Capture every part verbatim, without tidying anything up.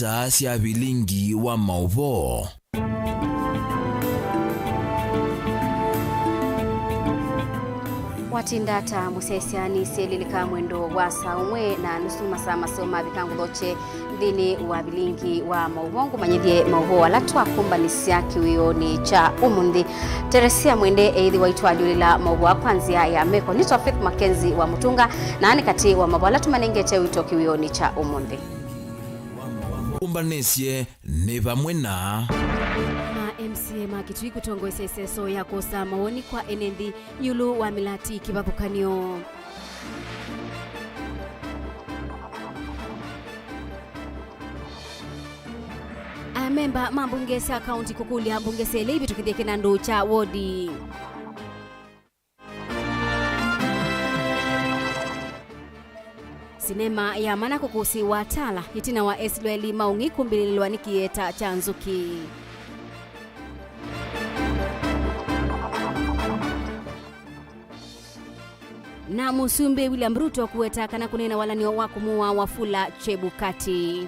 Saa sya vilingi wa maũvoo. Watinda ata mũsyaĩĩsya? Nĩ syelilika mwendo wa saa ũmwe na nusu masaa maseo mavika ngũthokye nthĩnĩ wa vilingi wa maũvoo, ngũmanyĩthye maũvoo ala twakũmbanĩsya kĩwĩonĩ kya ũmũnthĩ. Teresia Mwende eĩthĩwa itwalyũlĩla maũvoo kwa nzĩa ya meko. Nĩtwa Faith Mackenzie wa Mũtũnga, na nĩ katĩ wa maũvoo ala tũmanengete wito kĩwĩonĩ kya ũmũnthĩ. Ũmbanĩsye nĩ vamwe na ma M C A ma Kitui kũtongoesya ĩseso ya kwosa mawoni kwa ene nthĩ ĩũlũ wa mĩlati kĩvathũkany'o. Amemba ma mbunge sya kaunti kũkũlya mbunge syelĩ ivĩtũkĩthye kĩnandũ kya wodi. Sinema ya mana kũkũsĩ wa Tala, ĩtina wa esilwaeli ma ũng'i kũmbĩlĩlwa nĩ kĩeta kya nzũkĩ. Na Mũsumbĩ William Ruto kũweta kana kũneena walany'o wa kũmũaa Wafula Chebukati.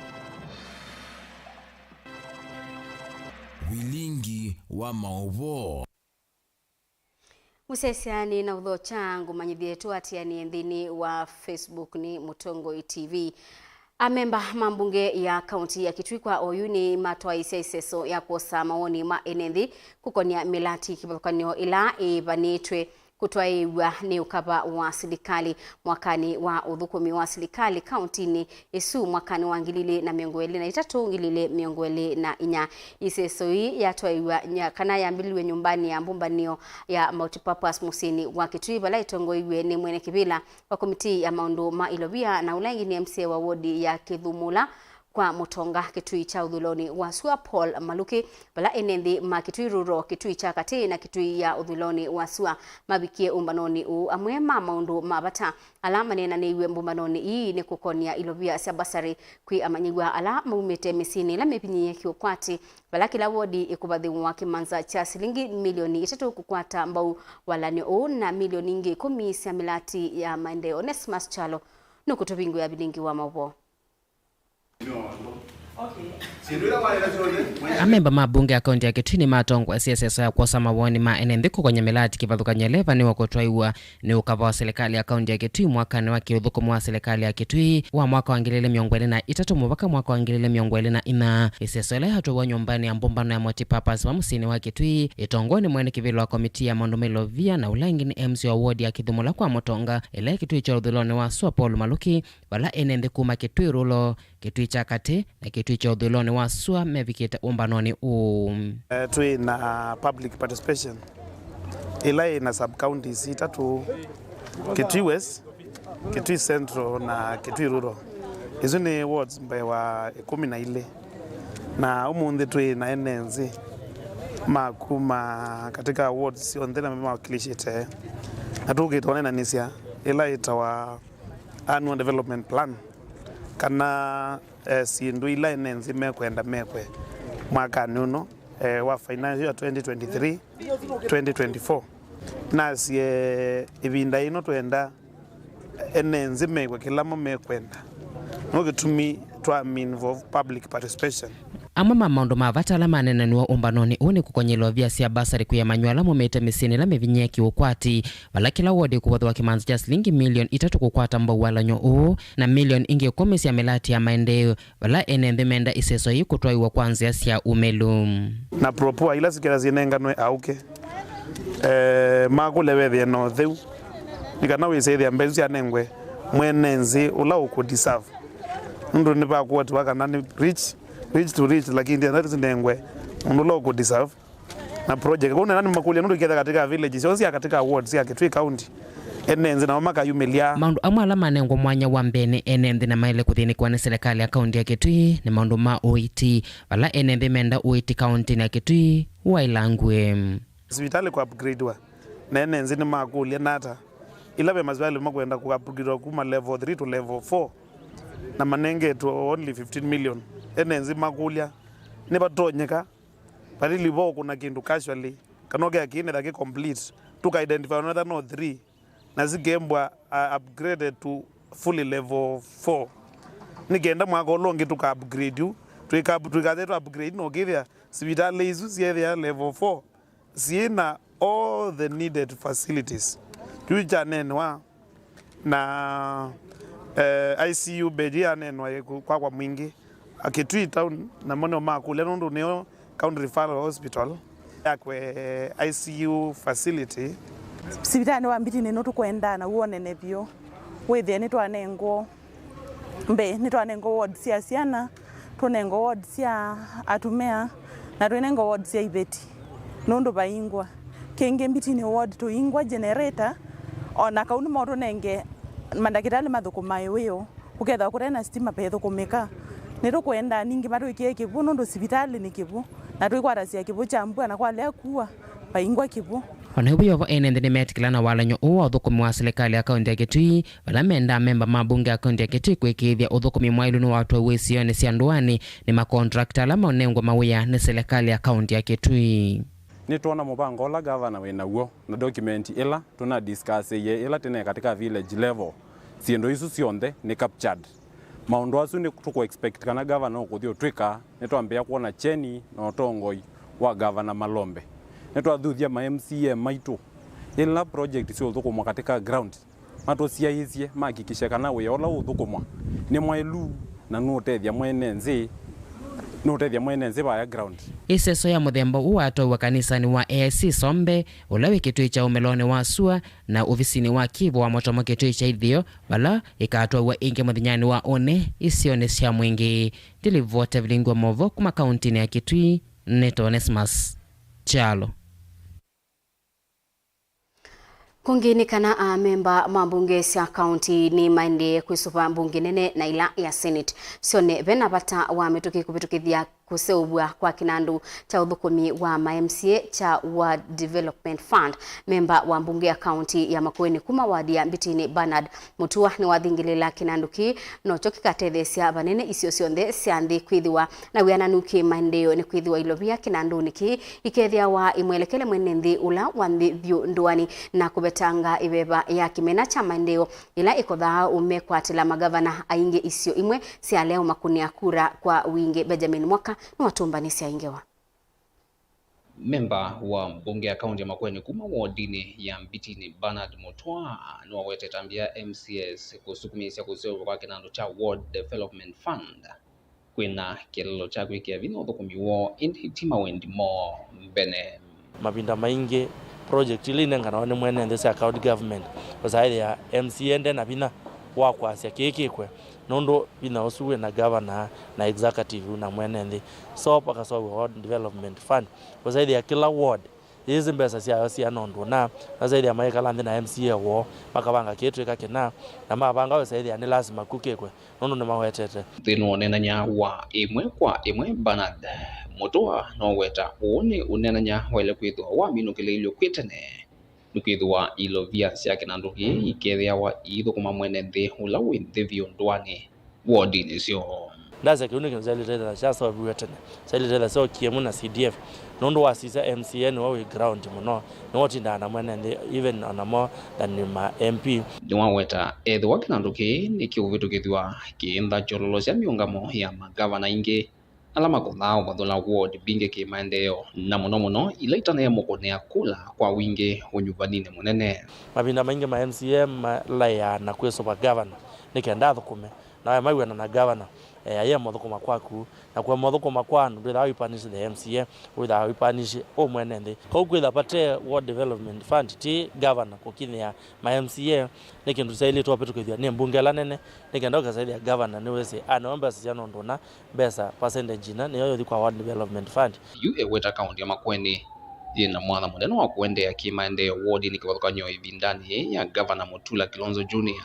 Vilingi wa maũvoo. Mũsyaĩĩsya, nĩ na ũthokya ngũmanyĩthye tũatĩanĩe nthĩnĩ wa Facebook nĩ Mũtongoi T V. Amemba ma mbunge ya kaunti ya Kitui kwa oyu nĩ matwaĩĩsya ĩseso ya kwosa mawoni ma ene nthĩ kũkonĩa mĩlati kĩvathũkany'o ĩla ĩĩvanĩtwe kũtwaĩĩw'a nĩ ũkava wa silikalĩ mwakanĩ wa ũthũkũmi wa silikalĩ kauntinĩ ĩsu mwakanĩ wa ngili ilĩ na mĩongo ĩlĩ na itatũ, ngili ilĩ mĩongo ĩlĩ na inya. Ĩseso ĩĩ yatwaĩĩw'a nya-, kana yambĩlĩlw'e nyũmbanĩ ya mbũmbanĩo ya Multipurpose mũsyĩnĩ wa Kitui, vala ĩtongoeiw'e nĩ mwene kĩvĩla wa komitii ya maũndũ ma ilovia na ũla ĩngĩ nĩ M C A wa wodi ya Kĩthumũla kwa Mũtonga, Kĩtui kya ũthũĩlonĩ wa sua Paul Maluki, vala ene nthĩ ma Kitui Rural, Kĩtui kya Katĩ na Kĩtui ya ũthũĩlonĩ wa sua mavikie ũmbanonĩ ũũ. Amwe ma maũndũ ma vata ala maneenanĩiw'e mbũmbanonĩ ii nĩ kũkonĩa ilovia sya basarĩ kwĩ amanyĩw'a ala maumĩte mĩsyĩnĩ ĩla mĩvinyĩĩe kĩũkwati, vala kĩla wodi ĩkũvathĩw'a kĩmanza kya silingi milioni itatũ kũkwata mbau walany'o ũũ na milioni ingĩ ĩkũmi sya mĩlati ya maendeeo. Onesmus Kyalo nũkũtũvingũĩa vilingi wa maũvoo. Amemba ma mbunge ya kaunti ya Kitui nĩmatongoesye ĩseso ya kwosa mawoni ma ene nthĩ kũkonĩa mĩlati kĩvathũkany'o ĩla ĩvanĩwe kũtwaĩwa nĩ ũkava wa silikalĩ ya kaunti ya Kitui mwakanĩ wa kĩũthũkũmi wa silikalĩ ya Kitui wa mwaka wa ngili ilĩ mĩongo ĩlĩ na itatũ mũvaka mwaka wa ngili ilĩ mĩongo ĩlĩ na inya. Ĩseso ĩla yatwaiwa nyũmbanĩ ya mbũmbano ya Multipurpose va mũsyĩnĩ wa Kitui, ĩtongoew'e nĩ mwene kĩvĩla wa komitii ya maũndũ ma ilovia na ũla ĩngĩ nĩ M C A wa wodi ya Kĩthumũla kwa Mũtonga, ĩla ĩ Kĩtui kya ũthũĩlonĩ wa sua Paul Maluki, vala ene nthĩ kuma Kĩtui Rural, Kĩtui kya Katĩ, na Kĩtui kya ũthũĩlonĩ wa sua mevikĩte ũmbanonĩ ũũ. Eh, twĩ na public participation ĩla ĩ na sub counties itatũ, Kitui West, Kitui Central na Kitui Rural. Isu nĩ wards mbee wa ĩkũmi na ilĩ. Na ũmũnthĩ twĩ na ene nthĩ ma kuma katika wards syonthe na mawakilishĩte. Na tũkĩte ũnenanĩsya ĩla ĩtawa annual development plan, kana, eh, syĩndũ ila ene nthĩ mekwenda mekwe mwakanĩ ũno, eh, wa financial year twenty twenty-three, twenty twenty-four. Nasye ĩvinda ĩno twenda ene nthĩ mekwe kĩla mo mekwenda. No kĩtumi twa involve public participation. Amwe ma maũndũ ma vata ala maneenaniwe ũmbanonĩ ũũ nĩ kũkony'a ilovia sya basarĩ kwĩ amanyĩw'a ala maumĩte mĩsyĩnĩ ĩla mĩvinyĩĩe kĩũkwati, vala kĩla wodi ĩkũvathĩwa kĩmanza kya silingi milioni itatũ kũkwata mbau walany'o ũũ, na milioni ingĩ ĩkũmi sya mĩlati ya maendeeo, vala ene nthĩ menda ĩseso yĩĩ kũtwaĩwa kwa nzĩa sya ũmĩlu. Na propua ila sikĩla syĩnenganwe aũke, eh, makũlya wethĩe na ũtheu, nĩ kana wĩsĩthĩa mbesa syanengwe mwene nthĩ ũla ũkũ deserve. Nũndũ nĩvakwatiwa kana nĩ rich, rich to rich, lakini ndĩenda sinengwe mũndũ ũla ũkũ deserve. Na project kũu nena nĩmakũlya nũndũ iketha katika village syonthe sya katika ward sya Kitui County, ene nthĩ nao makayumĩlya. Maũndũ amwe ala manengwa mwanya wa mbee nĩ ene nthĩ na maĩle kũthĩnĩkwa nĩ silikalĩ ya kaunti ya Kitui nĩ maũndũ ma ũiiti, vala ene nthĩ menda ũiiti kauntinĩ ya Kitui waĩlangue. Sivitalĩ kũ upgradewa, na ene nthĩ nĩmakũlya nata ila ve masivitalĩ makwenda kũ upgradewa kuma level three to level four, na manengetwe only fifteen million. Ene nthĩ makũlya nĩvatonyeka, vatili vo kũna kĩndũ casually, kana ũkea kĩnetha kĩ complete, tũka identify another no three, na sikembwa, uh, upgraded to fully level four. Nĩ kenda mwaka ũla ũngĩ tũka upgrade yu, Twĩka-, twĩkathe twa upgrade na ũkĩthĩa sivitalĩ isu syethĩa level four syĩ na all the needed facilities. Kyu kyaneenwa na, eh, I C U bed yaneenwa kwakwa mwingĩ. A Kitui town namo nĩo makũlya nũndũ nĩyo County Referral Hospital yakwe I C U facility. Sivitalĩ wa Mbitinĩ nũtũkwendaa naw'o ũnene vyũ, wĩthĩe nĩtwanengwo mbee, nĩtwanengwo ward sya syana, tũnengwa ward sya atumĩa, na twĩnengwa ward sya iveti nũndũ vaingwa. Kĩngĩ Mbitinĩ ward tũingwa generator, o na kau nĩmo tũnenge mandakĩtalĩ mathũkũmae wĩoo. Kũkethĩwa kũte na sitima vethũkũmĩka. Nĩtũkwenda ningĩ matwĩkĩe kĩvũ nũndũ sivitalĩ nĩ kĩvũ, na twĩkwatasya kĩvũ kya mbua na kwalea kua, vaingwa kĩvũ. O na ĩu Yeova ene nthĩ nĩmetĩkĩla na walany'o ũũ wa ũthũkũmi wa silikalĩ ya kaunti ya Kitui, vala mendaa memba ma mbunge ya kaunti ya Kitui kũĩkĩĩthya ũthũkũmi mwaĩlu nĩwatwaiwe isionĩ sya ndũanĩ nĩ makontrakta ala manengwa mawĩa nĩ silikalĩ ya kaunti ya Kitui. Nĩtwona mũvango ũla gavana wĩ naw'o na document ĩla tũnadiscussĩie ĩla tene katika village level. Syĩndũ isu syonthe nĩ captured. Maũndũ asu nĩ tũkũ expect kana gavana ũkũthi ũtwĩka, nĩtwambĩĩa kwona kyeni na ũtongoi wa gavana Malombe. Nĩtwathuthya ma M C A maitũ ĩla project syũthũkũmwa katika ground, matũsyaĩĩsye mahakikishe kana wĩa ũla ũũthũkũmwa nĩ mwaĩlu na nũũtethya mwene nthĩ, nũũtethya mwene nthĩ vaya ground. Ĩseso ya mũthemba ũũ watwaiwa kanisanĩ wa A I C Sombe, ũla wĩ kĩtũĩ kya ũmelonĩ wa sua, na ovisinĩ wa kĩvo wa Motomo kĩtũĩ kya itheo, vala ĩkatwaiwa ĩngĩ mũthenyanĩ wa ũnĩ isionĩ sya mwingĩ. Ndilivota vilingwa movo kuma kauntinĩ ya Kitui, nĩ Onesmus Kyalo. Kũngĩ nĩ kana amemba ma mbunge sya kaunti nĩmaendee kwĩsũva mbunge nene na ila ya Senate syone vena vata wa mĩtũkĩ kũvĩtũkĩthya kũseũvw'a kwa kĩnandũ kya ũthũkũmi wa ma M C A kya Ward Development Fund. Memba wa mbunge ya kaunti ya Makueni kuma ward ya Mbitini, Bernard Mutua, nĩwathingĩlĩĩla kĩnandũ kĩĩ nokyo kĩkatetheesya vanene isio syonthe sya nthĩ kwĩthĩwa na wĩananu kĩ maendeeo, nĩkwĩthĩwa ilovia kĩnandũnĩ kĩĩ ikethĩawa imwelekele mwene nthĩ ũla wa nthĩ vyũ ndũanĩ na kũvetanga ĩveva ya kĩmena kya maendeeo ĩla ĩkothaa ũmekwatĩla magavana aingĩ isio imwe syalea ũmakũnĩa kura kwa wingĩ. Benjamin Mwaka nĩwatũmbanĩsya ĩ ngewa. Memba wa mbunge ya kaunti ya Makueni kuma wodinĩ ya Mbitini, Bernard Mutua, nĩwawetete ambĩa M C As kũsukumĩĩsya kũseũvw'a kwa kĩnandũ kya Ward Development Fund kwĩna kĩeleelo kya kwĩkĩa vinya ũthũkũmi woo, ĩndĩ ti mawendi moo mbene. Mavinda maingĩ, project ila inenganawa nĩ mwene nthĩ sya county government, ũsaĩthĩa M C A nde na vinya wa kwasya kĩĩ kĩkwe, nũndũ vinya ũsu wĩ na governor na executive na mwene nthĩ. So pakaseũvw'a Ward Development Fund, ũsaĩthĩa kĩla ward yĩsĩ mbesa syayo siana ũndũ ũna, masaĩthĩa maikala nthĩ na M C A woo, makavanga kĩĩ twĩka kĩna, na mavanga ũsaĩthĩa nĩ lasima ku kĩkwe, nũndũ nĩmawetete. Nthĩnĩ wa ũneenany'a wa ĩmwe kwa ĩmwe, Bernard Mutua noweta ũũ nĩ ũneenany'a waĩle kwĩthĩwa waminũkĩlĩilw'e kwĩ tene, nĩkwĩthĩwa ilovia sya kĩnandũ kĩĩ ikethĩawa iithũkũma mwene nthĩ ũla wĩ nthĩ vyũ ndũanĩ wodinĩ syoo. Ndasya kĩu nĩ kĩndũ kyaĩlĩte ĩthĩwa kyaseũviw'e tene, kyaĩlĩte ĩthĩwa kyokie mu na C D F, nũndũ wasisya M C A nĩwe wĩ ground mũno, nĩwe ũtindaa na mwene nthĩ, even ona more than ma M P. Nĩwaweta ethĩwa kĩnandũ kĩĩ nĩkĩũvĩtũkĩthw'a kĩĩntha kyololo sya mĩũngamo ya magavana aingĩ ala makothaa ũvathũla ward mbingĩ kĩ maendeeo, na mũno mũno ila itaneemũkũnĩa kula kwa wingĩ ũnyuvaninĩ mũnene. Mavinda maingĩ ma M C A malaĩaa na kwĩsũva gavana nĩ kenda athũkũme, na wema wĩana na gavana, eh, ayema ũthũkũma kwaku, na kũema ũthũkũma kwa andũ ndwĩthaa wĩpanish the M C A, wĩthaa wĩpanish ũ mwene nthĩ. Kau kwĩtha vate Ward Development Fund ti gavana kũkinyĩa ma M C A, nĩ kĩndũ kyaĩlĩte ũvĩtũkĩthw'a nĩ mbunge ĩla nene, nĩ kenda ũkasaĩthya gavana nĩwĩsĩ anewa mbesa syana ũndũ ũna, mbesa percentage ina nĩyo yũthi kwa Ward Development Fund. Yu eweta kaunti ya Makueni yĩ na mwanya mũnene wa kũendeea kĩ maendeeo wodinĩ kĩvathũkany'o ĩvindanĩ yĩĩ ya Gavana Mutula Kilonzo Junior,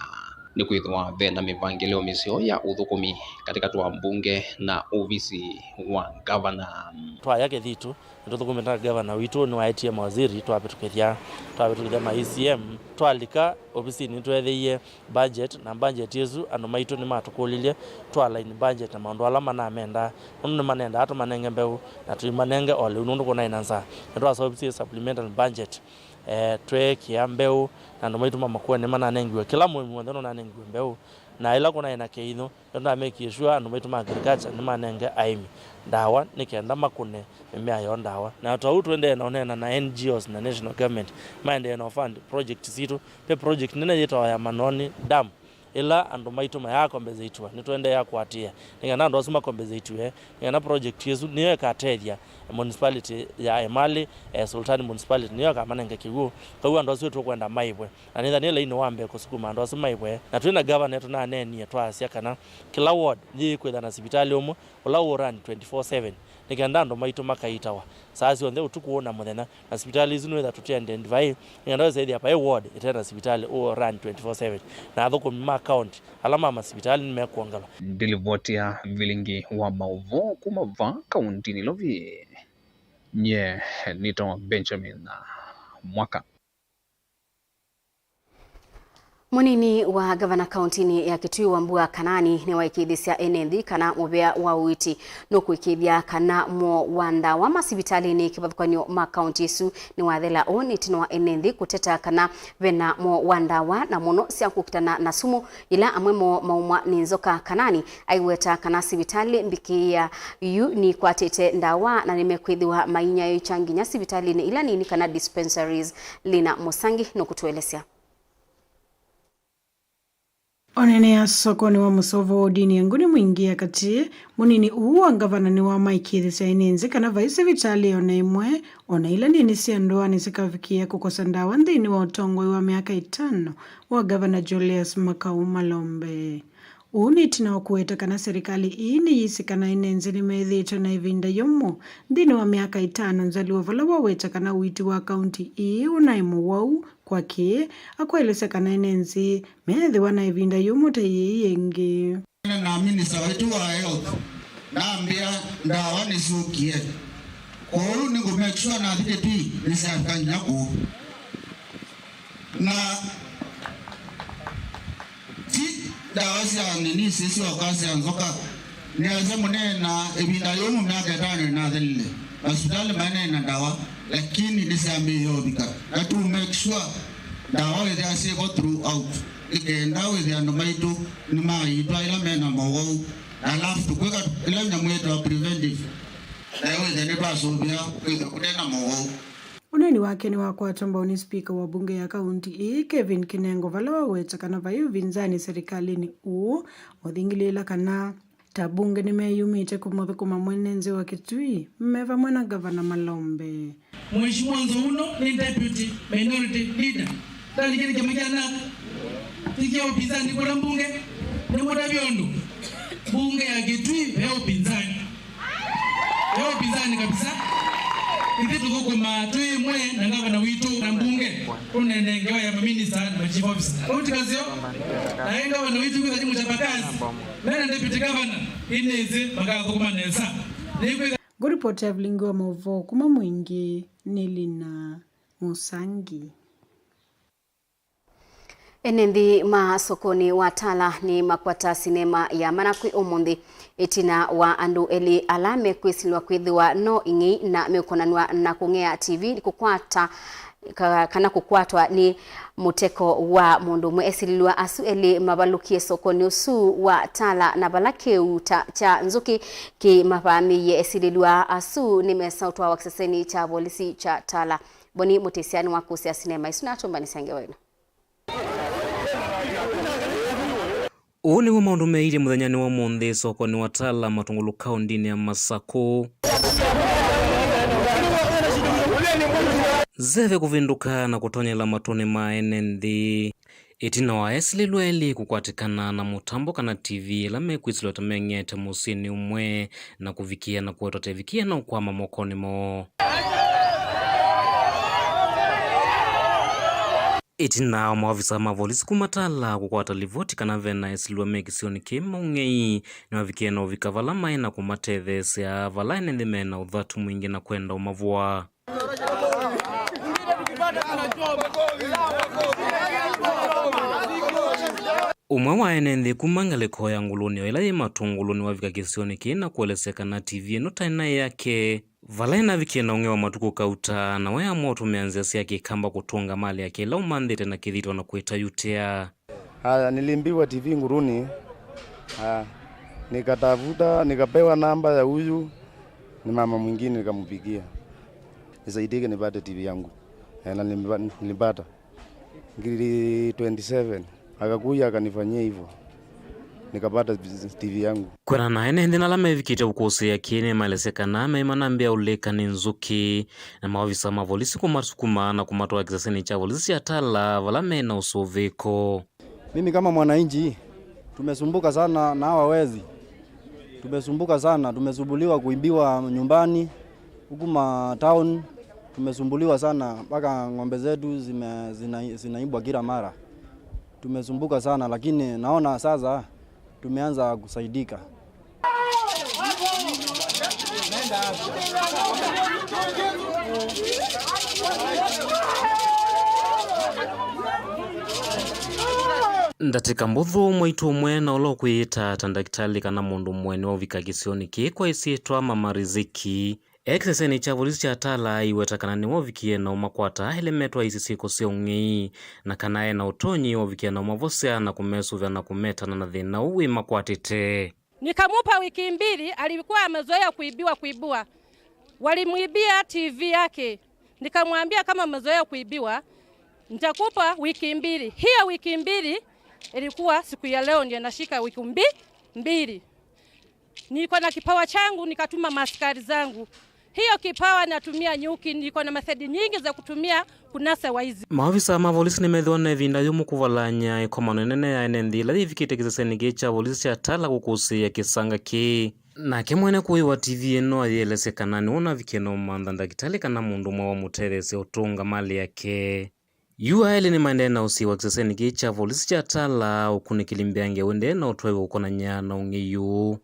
nĩkwĩthĩwa ve na mĩvangĩlĩo mĩseo ya ũthũkũmi katĩkatĩ wa mbunge na ovisi wa gavana. Twaya kĩthitu, nĩtũthũkũmĩte na gavana witũ, nĩwaetie mawaziri, twavĩtũkĩthya, twavĩtũkĩthya ma E C M, twalika ovisinĩ nĩtweethĩie budget, na budget ĩsu andũ maitũ nĩmatũkũlilye twa align budget na maũndũ ala manamendaa, nũndũ nĩmanendaa tũmanenge mbeũ, na tũimanenge o lĩu nũndũ kũnaĩ na nzaa. Nĩtwaseũvisye supplemental budget, eh, tweekĩa mbeũ, na andũ maitũ ma Makueni nĩmananengiwe, kĩla mũĩmi w'onthe nũnanengiwe mbeũ, Na ĩla kũnaĩ na kĩinyũ, nĩtũnamekie sure andũ maitũ ma agriculture nĩmanenge aĩmi ndawa nĩ kenda makũne mĩmea yoo ndawa. Na ta ũu tũendee na ũneena na N G Os na national government maendee na fund project sitũ. Ve project nene yĩtawa ya Manoni Dam, ĩla andũ maitũ mayaa compensatiwa, nĩtũendeea kũatĩĩa nĩ kenda andũ asu macompensatiwe, nĩ kenda project ĩsu nĩyo ĩkatethya municipality ya Emali, eh, Sultani Municipality nĩyo ĩkamanenge kĩw'ũ. Kau andũ asu tũkwenda maĩvwe. Na nĩtha nĩ lainĩ wa mbee kũsukuma andũ asu maĩvwe. Na twĩ na gavana tũnaneenie twaasya kana kĩla ward yĩĩkwĩtha na sivitalĩ ũmwe ũla ũũrani twenty-four seven, nĩ kenda andũ maitũ makaitawa saa syonthe ũtukũ na mũthenya. Na sivitalĩ isu nĩwĩtha tũti identify, nĩ kenda wĩsa ĩthĩa vaĩ ward ĩte na sivitalĩ ũũrani twenty-four seven. Na athũkũmi ma county ala ma masivitalĩ nĩmekwongelwa. Ndilivoti ya vilingi wa maũvoo kuma vaa kaunti Nairobi. Nye nĩtawa Benjamin Mwaka. Mũnini wa ngavana kauntinĩ ya Kitui Wambua Kanani nĩwaĩkĩĩthĩsya ene nthĩ kana mũvea wa ũiiti nũkũĩkĩĩthya kana mũo wa ndawa masivitalĩnĩ kĩvathũkany'o ma kaunti ĩsu nĩwathela. Ũũ nĩ ĩtina wa ene nthĩ kũteta kana vena mũo wa ndawa na mũno sya kũkitana na sumu ila amwe moo maumwa nĩ nzoka. Kanani aiweta kana sivitalĩ mbikĩĩa yu nĩkwatĩte ndawa na nĩmekwĩthĩwa mainyaĩĩkya nginya sivitalĩnĩ ila nini kana dispensaries. Lina Mũsangi nũkũtũelesya. Onene ya sokonĩ wa mũsovo wa ũdini ya Nguni Mwingi ya katĩ, mũnini ũũ wa ngavana nĩwamaĩkĩĩthĩsya ene nthĩ kana vai sivitalĩ ona ĩmwe, ona ila nini sya ndũanĩ sikavikĩĩa kũkosa ndawa nthĩnĩ wa ũtongoi wa myaka ĩtano wa Ngavana Julius Makau Malombe. Ũu nĩ ĩtina wa kũweta kana serikali ĩĩ nĩyĩsĩ kana ene nthĩ nĩmethĩĩtwe na ĩvinda yũmũ nthĩnĩ wa myaka ĩtano nzalĩwa, vala waweta kana ũiiti wa kaunti ĩĩ ũnaĩ mũwau. Kwakĩ, akwaĩlĩsya kana ene nthĩ meethĩwa na ĩvinda yũmũ ta yĩĩ yĩngĩ. Na minista waitũ wa health nambĩa ndawa nĩsyũkie, kwoou nĩngũ make sure nathi Kitui nĩsyafika nginya kũu. Na ti ndawa sya nini isu syoka sya nzoka. Nĩasya mũneena ĩvinda yũmũ myaka ĩtano ĩnathelile, masivitalĩ maneena ndawa, lakini nĩsyambĩĩe ũvika. Na tu make sure ndawa wĩthĩa syĩvo throughout, nĩ kenda wĩthĩa andũ maitũ nĩmaitwa ĩla mena mowau. Na alafu tũkwĩka ĩla nyamũ yĩtawa preventive, na wĩthĩa nĩtwasũvĩa kwĩthĩa kũte na mowau. Ũneeni wake nĩwakwatwa mbau nĩ spika wa mbunge ya kaunti ĩĩ, Kevin Kinengo, vala waweta kana vai ũvinzani serikalĩnĩ ũũ, ũthingilĩĩla kana ta mbunge nĩmeyumĩtye kũmũthũkũma mwene nthĩ wa Kitui me vamwe na ngavana Malombe. Mheshimiwa Nzouno nĩ deputy minority leader. Ndandikĩte kĩama kya nak. Tikia ũpinzani kũla mbunge. Nĩ mũtavya ũndũ. Mbunge ya Kitui ve ũpinzani. Ve ũpinzani kabisa. Ithyĩ tũthũkũmaa twĩ ĩmwe na ngavana witũ na mbunge. Tũnene ngewa ya maminista na machief officer. Ũu ti kaseo. Na ĩ ngavana witũ kwĩtha ti mũchapakazi. Mena deputy governor. Ĩnĩsĩ makathũkũma nesa. Nĩkwĩtha Ngũripoti ya vilingi wa maũvoo kuma Mwingi nĩ Lina Mũsangi. Ene nthĩ ma sokonĩ wa Tala nĩmakwata sinema ya Manakwi ũmũnthĩ, ĩtina wa andũ elĩ ala mekwĩsilwa kwĩthĩwa no ing'ei na meũkonanw'a na kũng'ea T V kũkwata, ka-, kana kũkwatwa nĩ mũteko wa mũndũ ũmwe. Esilĩlw'a asu elĩ mavalũkie sokonĩ ũsu wa Tala, na vala kĩu ta kya nzũkĩ kĩmavamĩie, esilĩlw'a asu nĩmesaũtwawa kĩsesenĩ kya volisi kya Tala. Boni Mũtĩsya nĩwakũsya sinema ĩsu na atũmbanĩsya ngewa ĩno. Ũũ nĩw'o maũndũ meeilye mũthenyanĩ wa ũmũnthĩ sokonĩ wa Tala Matungulu kaũndĩnĩ ya Masakũ. Zeve kũvĩndũka na kũtonyela matũnĩ ma ene nthĩ. Ĩtina wa esilĩlwa elĩ kũkwatĩkana na mũtambo kana T V ĩla mekwĩsilwa ta meng'ete mũsyĩnĩ ũmwe na kũvikĩa na kũetwa ta ĩvikĩe na ũkwama mokonĩ moo. Ĩtina wa maovisa ma volisi kuma Tala kũkwata livoti kana ve na esilwa me kĩsionĩ kĩĩ maũng'ei, nĩmavikie na ũvika vala maĩ na kũmatetheesya vala ene nthĩ me na ũthatu mwingĩ na kwenda ũmavũa. Ũmwe wa ene nthĩ kuma ngalĩko ya Ngũlũnĩ o ĩla yĩ Matũngũlũ nĩwavika kĩsionĩ kĩĩ na kũelesya kana T V ĩno taĩ naĩ yake. Vala ĩnavikie na ũng'ei wa matukũ kauta, na we amũtũmĩa nzĩa sya kĩkamba kũtũnga malĩ yake ĩla ũmanthĩte na kĩthito na kwĩtayutĩa. Haya, niliimbiwa T V Nguruni. Haya, nikatafuta, nikapewa namba ya huyu, ni mama mwingine, nikampigia. Nisaidike nipate T V yangu. Eh, na nilipa-, nilipata. Ngiri twenty-seven. Akakuja akanifanyia hivyo. Nikapata T V yangu. Kwĩanana na ene nthĩ na ala mevikĩte ũkũsĩĩa kĩĩ nĩmaelesya kana meĩ manambĩa ũlĩka nĩ nzũkĩ, na maovisa ma volisi kũmasukuma na kũmatwaa kĩsesenĩ kya volisi kya Tala vala me na ũsũvĩĩko. Mimi kama mwananchi, tumesumbuka sana na hawa wezi. Tumesumbuka sana, tumesumbuliwa kuibiwa nyumbani, huku ma town, tumesumbuliwa sana, mpaka ng'ombe zetu zime-, zina-, zinaibwa kila mara. Tumesumbuka sana, lakini naona sasa tumeanza kusaidika. Ndatĩka mbũthũ, mwaitũ ũmwe na ũla ũkwĩyĩta ta ndakĩtalĩ kana mũndũ ũmwe nĩwaũvika kĩsionĩ kĩĩ kwa ĩsyĩtwa Mama Riziki. E kĩsesenĩ kya volisi kya Tala aiweta kana nĩwaũvikie na ũmakwata aelemetwa aisye syĩko sya ũng'ei, na kana e na ũtonyi wa ũvikia na ũmavosya na kũmesũvĩa na kũmetana na thĩna ũũ wĩmakwatĩte. Nikamupa wiki mbili, alikuwa amezoea kuibiwa, kuibiwa. Walimwibia T V yake. Nikamwambia, "Kama umezoea kuibiwa, nitakupa wiki mbili." Hiyo wiki mbili ilikuwa siku ya leo, ndio nashika wiki mbi-, mbili. Niko na kipawa changu, nikatuma maaskari zangu. Hiyo kipawa natumia nyuki, niko na methodi nyingi za kutumia kunasa waizi. Maovisa ma volisi nĩmethĩwa na ĩvinda yũmũ kũvalany'a ĩkomano ĩnene ya ene nthĩ ĩla yĩvikĩte kĩsesenĩ kĩĩ kya volisi kya Tala kũkũsĩĩa kĩsanga kĩĩ. Nake mwene kũĩ wa T V ĩno ayĩelesya kana nĩwe ũnavikie na ũmantha ndakĩtalĩ kana mũndũ ũmwe wamũtetheesya ũtũnga malĩ yake. Yu aelĩ nĩmaendee na ũsiĩwa kĩsesenĩ kĩĩ kya volisi kya Tala, ũkunĩkĩli mbeange ũendee na ũtwaĩwe ũkonany'a na ũng'ei ũũ.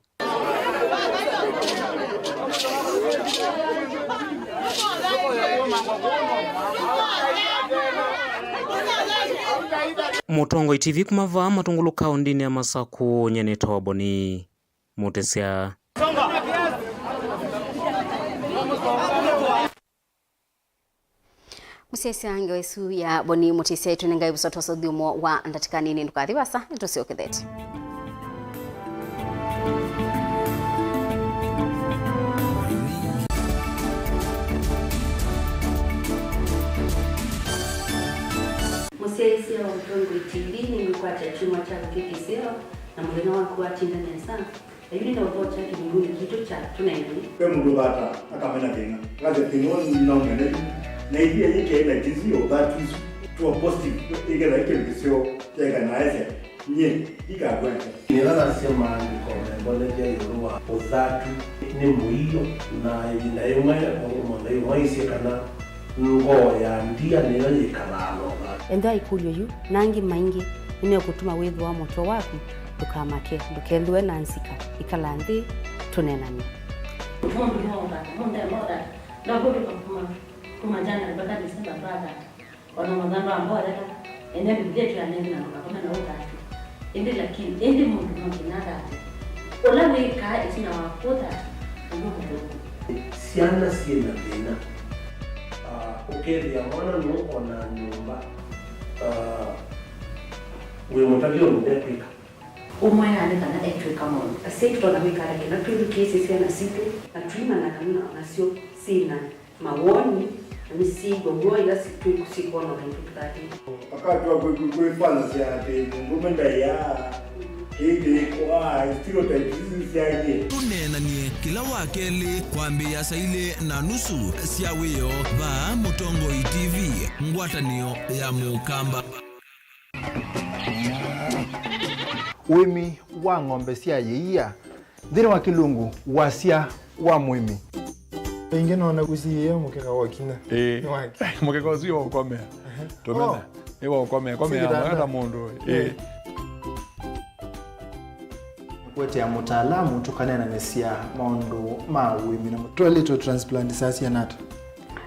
Mũtongoi T V kuma vaa Matungulu kaũndĩnĩ ya Masakũ, nyie nĩtawa Boni Mũtĩsya. Mũsyaĩĩsya ngewa ĩsu ya Boni Mũtĩsya ĩtũnengae visa twosa ũthyũmũo wa ndatĩka nini. Ndũkathi vasa, nĩtũsyokethete. Mũsyaĩĩsya wa Ũtongoi T V nĩngũkwata kyumwa kya kũkĩ kĩseo, na mũthenya waku watinda nesa. Yu nĩnaũthokya kĩlungunĩ kitũ kya tũneenany'e. Ve mũndũ ũvata akamena thĩna, akasya thĩna ũũ nĩnaũmena yu, na ithyĩ yĩkĩe na jinsi ya ũthatu isu, tuwa positive, ĩkethĩa kĩndũ kĩseo kyaeka na aesya, nyie ndikakwete. Nĩla nasya maandĩko membonethya ĩũlũ wa ũthatu nĩ mũio, na ĩvinda yĩmwe maũndũ monthe ĩmwe aisye kana ngoo ya ndia nĩyo yĩkalaa na ũthatu. Ethĩwa ĩkũlyo yu na angĩ maingĩ nĩmekũtuma wĩthĩwa mũtwe waku, ndũkamake, ndũkethĩwe na nzika, ĩkala nthĩ tũneenany'e. Mũndũ no ũthata, mũndũ ema ũthata, ndakũtũka kuma, kuma January mpaka December twathata. Ona mũthando wa mbolela, ene Biblia ĩtwĩanĩte na ndũkakome na ũthatu. Ĩndĩ lakini, ĩndĩ mũndũ no nginya athate. Ũla wĩkaa ĩtina wa kũthata, ũndũ mũthũku. Syana syĩ na thĩna. Ah, ũkethĩa mwana nũũ ona nyũmba, ah, wĩ mũtavya ũndũ ndekwĩka. Ũmwe nĩ kana etwĩka maũndũ. Asyai tũtonya kwĩkala kĩla twĩthukĩĩsye syana sitũ, na tũimanya kana nasyo syĩ na mawoni, na nĩsyĩw'a w'o ĩla si-, twĩ-, syĩkwona ũndũ tũtatĩte. Akatw'a kwĩ-, kwĩ-, kwĩfanasya atĩ mũndũũme ndaĩaa, kĩĩ kĩĩ, ah, stereotypes isu syaĩlye. Tũneenany'e kĩla wa kelĩ kwambĩĩa saa ilĩ na nusu sya wĩoo vaa Mũtongoi T V, ngwatanĩo ya Mũkamba. Ũĩmi wa ng'ombe sya yĩia nthĩnĩ wa kĩlungu, wasya wa mũĩmi. Ĩngĩ nona ũsiĩĩa mũkeka wa kinya. Ĩĩ. Nĩ wake. Mũkeka ũsu wa ũkomea. Ehe. Tũmena. Oh. Nĩ wa ũkomea. Komea. Sititanda. Mwana mũndũ. Ĩĩ. Ĩĩ. Kũetea mũtaalamu tũkaneenanĩsya maũndũ ma ũĩmi na mũ-, twaĩlĩtwe transplant saa siana ata?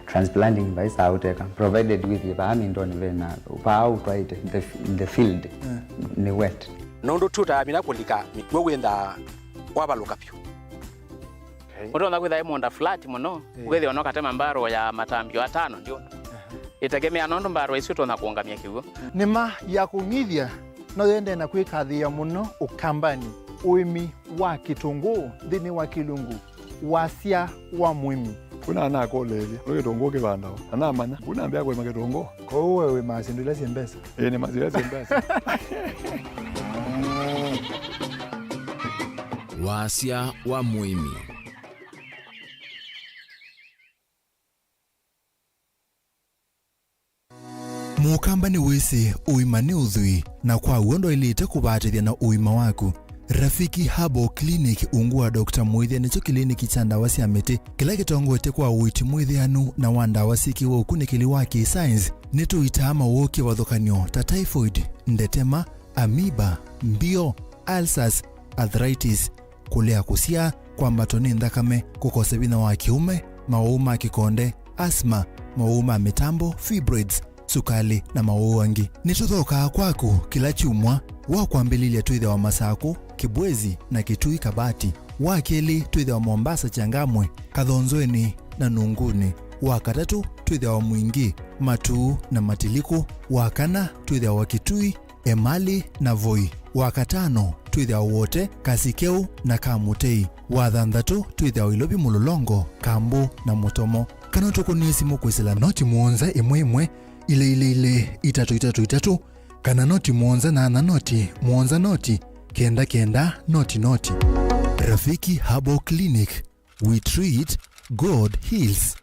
Transplanting vaisaa ũteka, provided wĩthĩe vaa mindonĩ vena, vaa ũtwaĩte, the, the field, eh, nĩ wet. Nũndũ tũtamina kũlika mĩkw'ũ wĩnthaa kwavalũka vyũ. Okay. Ũtonya kwĩtha ĩ mũũnda flat mũno, eh, ũkethĩa ona ũkatema mbarũ ya matambio atano ndyũna. Aha. Ĩtegemea nũndũ mbarũ isu ũtonya kũũngamya kĩw'ũ. Nĩma ya kũng'ithya no yendee na kwĩkathĩĩa mũno Ũkambanĩ, ũĩmi wa kĩtũngũũ nthĩnĩ wa kĩlungu wasya wa mũĩmi. Kwĩna anakoleelya, nĩ kĩtũngũũ kĩvandawa, na namanya, kwĩna ambĩa kũĩma kĩtũngũũ. Kwoou we wĩmaa syĩndũ ila syĩ mbesa? Ĩĩ, nĩmaa syĩndũ ila syĩ mbesa. Wasya wa mũĩmi. Mũkamba nĩwĩsĩ ũima nĩ ũthwii, na kwa w'o ndwaĩlĩte kũvaatĩthya na ũima waku. Rafiki Herbal Clinic, ungu wa Doctor Mwĩthĩa, nĩkyo kĩliniki kya ndawa sya mĩtĩ kĩla kĩtongoetye kwa ũiiti mwĩthĩanu na wa ndawa syĩkĩwe ũkunĩkĩli wa kĩ-science. Nĩtũitaa mawoo kĩvathũkany'o ta typhoid, ndetema, amoeba, mbio, ulcers, arthritis, kũlea kũsyaa, kwambatwa nĩ nthakame, kũkosa vinya wa kĩũme, mawau ma kĩkonde, asthma, mawau ma mĩtambo, fibroids, sukalĩ, na mawau angĩ. Nĩtũthokaa kwaku kĩla kyumwa. Wa kwambĩlĩlya twĩthĩawa Masakũ, Kĩbwezi, na Kitui Kabati. Wa kelĩ twĩthĩawa Mombasa, Changamwe, Kathonzweni, na Nunguni. Wa katatũ twĩthĩawa Mwingi, Matuu, na Matiliku. Wa kana twĩthĩawa Kitui, Emali, na Voi. Wa katano twĩthĩawa Wote, Kasikeu, na Kamutei. Wa thanthatũ twĩthĩawa Ilovi, Mũlolongo, Kambu, na Mũtomo. Kana ũtũkũnĩe simũ kwĩsĩla noti mũonza ĩmwe ĩmwe, ilĩ ilĩ ilĩ, itatũ itatũ itatũ, kana noti mũonza nyanya noti, mũonza noti, kenda kenda, noti noti. Rafiki Herbal Clinic, we treat, God heals.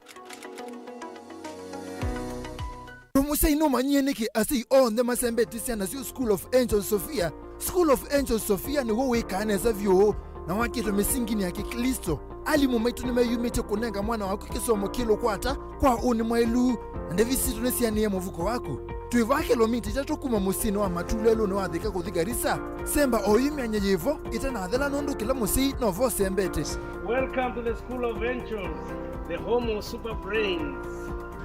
Mũsyai nũmanyie nĩkĩ asyai onthe masembetye syana syoo School of Angels Sophia? School of Angels Sophia nĩw'o wĩkaa nesa vyũ na wakĩtwe mĩsinginĩ ya Kĩklĩsto. Alimũ maitũ nĩmeyumĩtye kũnenga mwana waku kĩsomo kĩlũkwata kwa ũnĩ mwaĩlu, na ndevi sitũ nĩsianĩe mũvuko waku. Twĩ vaa kĩlomita itatũ kuma mũsyĩnĩ wa Matu lelũnĩ wa Thika kũthi Garissa. Semba oyu myanya yĩvo ĩtanathela, nũndũ kĩla mũsyai no vo ũsembete. Welcome to the School of Angels, the home of super brains.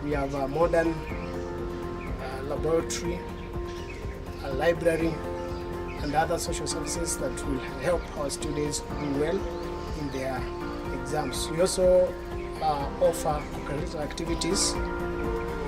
We have a modern, uh, laboratory, a library, and other social services that will help our students do well in their exams. We also, uh, offer co-curricular activities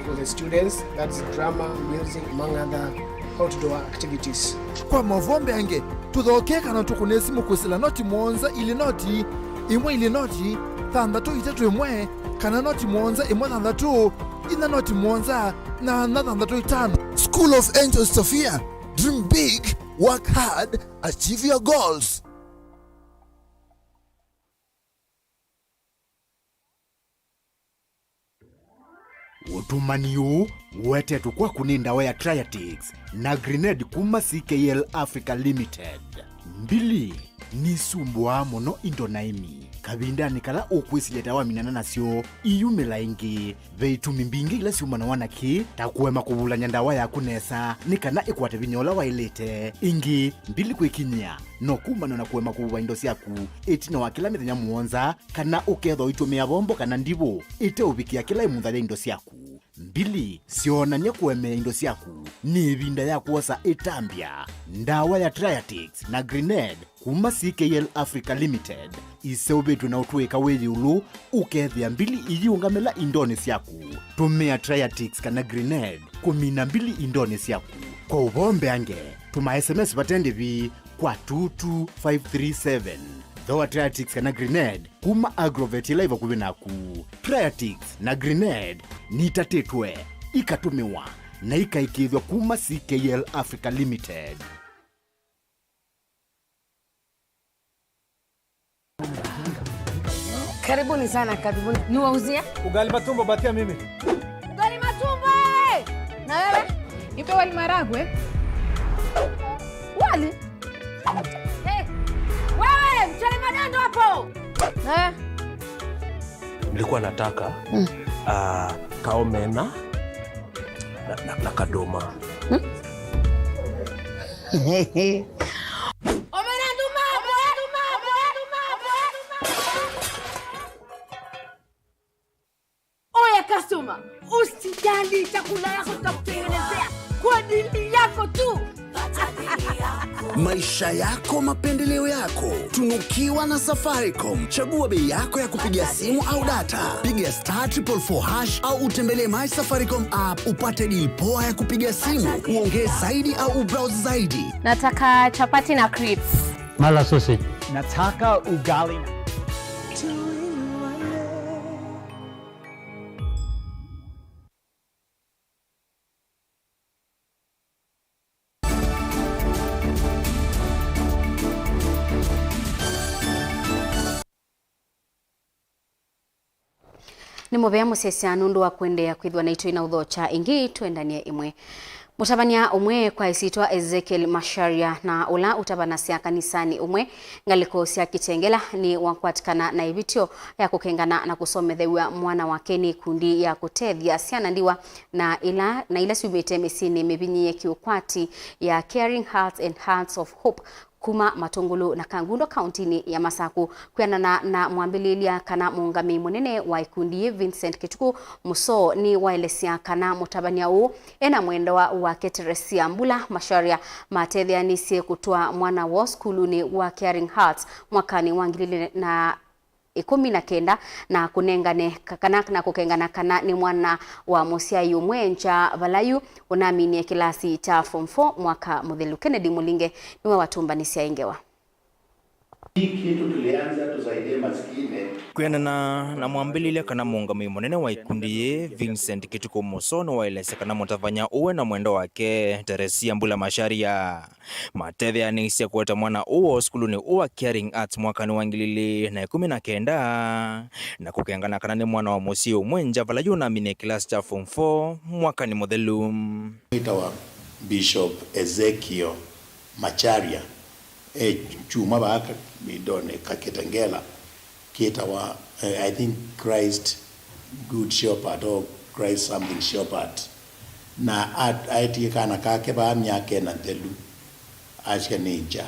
for the students, that's drama, music, among other outdoor activities. Kwa mavombe ange, tũthokee kana tũkũne simũ kwĩsĩla noti mũonza ilĩ noti, ĩmwe ilĩ noti, thanthatũ itatũ ĩmwe, kana noti mũonza ĩmwe thanthatũ, inya noti mũonza, nyanya thanthatũ itano. School of Angels Sophia. Dream big, work hard, achieve your goals. Ũtũmani ũũ ũetetwe kwaku nĩ ndawa ya Triatix na Grenade kuma C K L Africa Limited. Mbili nisumbũaa mũno indo na ĩmi. Kavindanĩ kala ũkwĩsilya ta waminana nasyo, iyumĩla ĩngĩ. Ve itumi mbingĩ ila syumanawa na kĩĩ, ta kũema kũvulany'a ndawa yaku nesa nĩ kana ĩkwate vinya ũla waĩlĩte. Ĩngĩ, mbili kwĩkinyĩa no kumanwe na kũema kũvuva indo syaku ĩtina wa kĩla mĩthenya mũonza, kana ũkethwa ũitũmĩa vombo kana ndivũ ĩteũvikĩa kĩla ĩmutha ya indo syaku. Mbili, syoonany'a kũemea indo syaku nĩ ĩvinda ya kwosa ĩtambya. Ndawa ya Triatix na Grenade kuma C K L Africa Limited iseũvĩtw'e na ũtũĩka wĩ ĩũlũ, ũkethĩa mbili iyiũngamĩla indonĩ syaku. Tũmĩa Triatix kana Grenade kũmina mbili indonĩ syaku. Kwa ũvoo mbeange, tũma S M S vate ndĩvi kwa two two five three seven. Thooa Triatix kana Grenade kuma Agrovet ĩla ĩ vakuvĩ naku. Triatix na Grenade nitatĩtwe, ikatũmĩwa, na ikaĩkĩĩthw'a kuma C K L Africa Limited. Karibuni sana, karibuni. Niwauzie? Ugali matumbo, batia mimi. Ugali matumbo, eh! Na wewe? Nipe wali maragwe. Wali? Eh, wewe, mchele magando hapo. Eh? Nilikuwa nataka, mm, ah, kaomena na, na, na kadoma. Hmm? Omena nduma, omena nduma, omena nduma, omena nduma. Oya customer, usijali, chakula yako tutakutengenezea kwa dili yako tu. Maisha yako, mapendeleo yako. Tunukiwa na Safaricom. Chagua bei yako ya kupiga simu au data. Piga star triple four hash au utembelee My Safaricom app upate deal poa ya kupiga simu, uongee zaidi au ubrowse zaidi. Nataka chapati na crips. Mala sausage. Nataka ugali na Nĩ mũvea mũsyaĩĩsya nũndũ wa kũendeea kwĩthĩwa naitũ ĩna ũthokya ĩngĩ. Twendanie ĩmwe. Mũtavany'a ũmwe kwa ĩsyĩtwa Ezekiel Macharia, na ũla ũtavanasya kanisanĩ ũmwe ngalĩko sya Kitengela, nĩwakwatĩkana na ĩvĩtyo ya kũkengana na kũsomethew'a mwana wake nĩ ikundi ya kũtethya syana ndiwa na ila, na ila syumĩte mĩsyĩnĩ mĩvinyĩĩe kĩũkwati ya Caring Hearts and Hearts of Hope kuma Matũngũlũ na Kangundo kauntinĩ ya Masaku. Kwĩanana na mwambĩlĩlya kana mũũngamĩi mũnene wa ikundi yĩ, Vincent Kĩtukũ Mũsoo, nĩwaelesya kana mũtavany'a ũũ ena mwendewa wake Teresia Mbula Macharia matetheanĩsye kũtwaa mwana woo sukulunĩ wa Caring Hearts mwakanĩ wa ngili ilĩ na ĩkũmi na kenda, na kũnengane ka-, kana, na kũkengana kana nĩ mwana wa mũsyai ũmwe nja vala yu ũnaminie kĩlasi kya form four mwaka mũthelu. Kennedy Mũlinge nĩwe watũmbanĩsya ĩ ngewa. Hii kitu tulianza tusaidie maskini. Kwĩanana na mwambĩlĩlya kana mũũngamĩi mũnene wa ikundi yĩĩ, Vincent Kĩtukũ Mũsoo, nĩwaelesya kana mũtavany'a ũũ na mwendwa wake Teresia Mbula Macharia matetheanĩsye kũete mwana ũũ sukulunĩ ũũ wa Caring Hearts mwakanĩ wa ngili ilĩ na ĩkũmi na kenda, na kũkengana kana nĩ mwana wa mũsyĩ ũmwe nja vala yu ũnaminie kĩlasi kya form four mwakanĩ mũthelu. Wĩtawa Bishop Ezekiel Macharia, e kyumwa vaa ka-, indonĩ ka Kitengela kĩtawa, eh, I think Christ Good Shepherd or Christ something Shepherd. Na at-, aetie kana kake vaa myaka ĩna nthelu, asya nĩ ngya,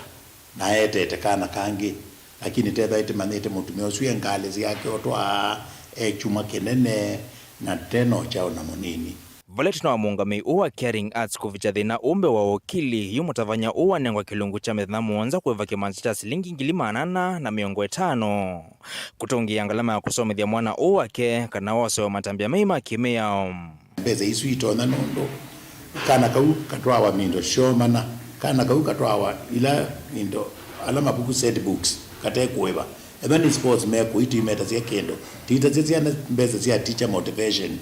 na aetete kana kangĩ, lakini tetha ĩtĩmanyĩte mũtumĩa ũsu e ngalĩ syake ũtwaa e kyumwa kĩnene na tena ũkyaũ na mũnini. Vala ĩtina wa mũũngamĩi ũũ wa Caring Hearts kũvikya thĩna ũũ mbee wa ũkili, yu mũtavany'a ũũ wanengwa kĩlungu kya mĩthenya mũonza kũĩva kĩmanza kya silingi ngili maana ana na mĩongo ĩtano kũtũngĩĩa ngalama ya kũsomethya mwana ũũ wake kana wosewa matambya maĩ ma kĩmĩao. Mbesa isu itonya nũndũ kana kau katwawa mindo syomana, kana kau katwawa ila indo, ala mavuku set books, kate kũĩva. Ethwa nĩ sports mekũi, timetasya kĩndũ. Titasya syana mbesa sya teacher motivation.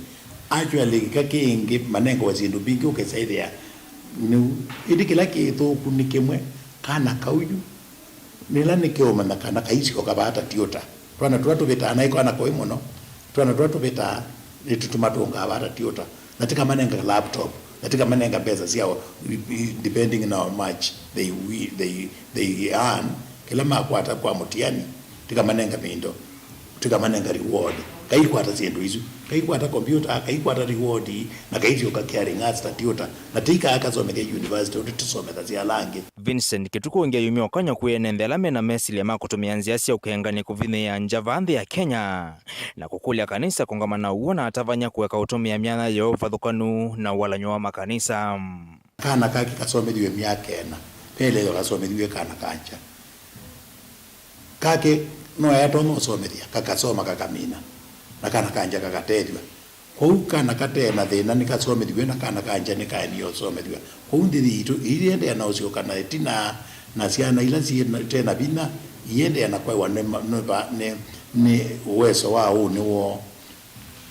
Actually, kĩka kĩngĩ manengawa syĩndũ mbingĩ ũkesa ĩthĩa nĩu. Ĩndĩ kĩla kĩthũku nĩ kĩmwe, kana kau yu nĩla nĩkeũmanya kana kaisyoka vaa ta tiũta. Twana tũla tũvĩtaa, naĩ kana koĩ mũno, twana tũla tũvĩtaa nĩtũtũmatũngaa vaa ta tiũta. Na tikamanenga laptop, na tikamanenga mbesa syao, depending on how much they, we, they, they earn, kĩla makwata kwa mũtiani, tikamanenga mindo, tikamanenga reward. Kaikwata syĩndũ isu, kaikwata computer, kaikwata reward, na kaisyoka Caring Hearts ta tiũta, na tikaa kasomethya university ũndũ tũsomethasya ala angĩ. Vincent Kĩtukũ ũngĩ ayumya ũkany'o kwĩ ene nthĩ ala mena mesilya ma kũtũmĩa nzĩa sya ũkengani kũvinyĩĩa nja vaa nthĩ ya Kenya, na kũkũlya kanisa kũngama na ũw'o na atavany'a kũeka ũtũmĩa myanya ya ũvathũkanu na ũalan'yo wa makanisa. Kana kake kasomethiw'e myaka ĩna, ve ĩlethyo kasomethiw'e kana ka ngya. Kake no atonya ũsomethya, kakasoma kakamina, na kana ka ngya kakatethw'a. Kwoou kana kate na thĩna nĩkasomethiw'e, na kana ka ngya nĩkaendie ũsomethw'a. Kwoou nthĩ yitũ ĩiendeea na ũsyoka na ĩtina, na syana ila syĩ na, ite na vinya iendeea na kwaĩwa nĩ ma-, nĩ va-, nĩ, nĩ ũweso wa ũnĩ woo.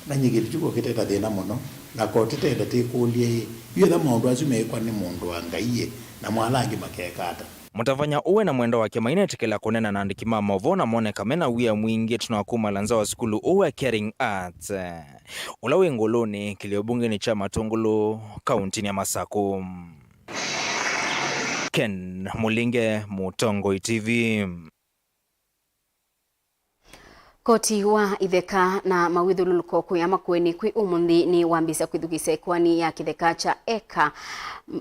Na nyie kĩtuko kĩte na thĩna mũno, na ko tĩtenda tĩkũlye-ĩ, yu etha maũndũ asu meĩkwa nĩ mũndũ wa Ngai-ĩ, namo ala angĩ makeka ata? Mũtavany'a ũũ na mwendwa wake mainetĩkĩla kũneena na andĩki ma maũvoo na moneka mena wia mwingĩ ĩtina wa kumala nza wa sukulu ũũ wa Caring Hearts, ũla wĩ Ngũlũnĩ, kĩlĩo mbungenĩ kya Matũngũlũ, kauntinĩ ya Masaku. Ken Mũlinge, Mũtongoi T V. Koti wa itheka na mawĩthyũlũlũko kũya Makueni kwĩ ũmũnthĩ nĩwambĩĩsya kwĩthukĩĩsya ĩkoani ya kĩtheka kya eka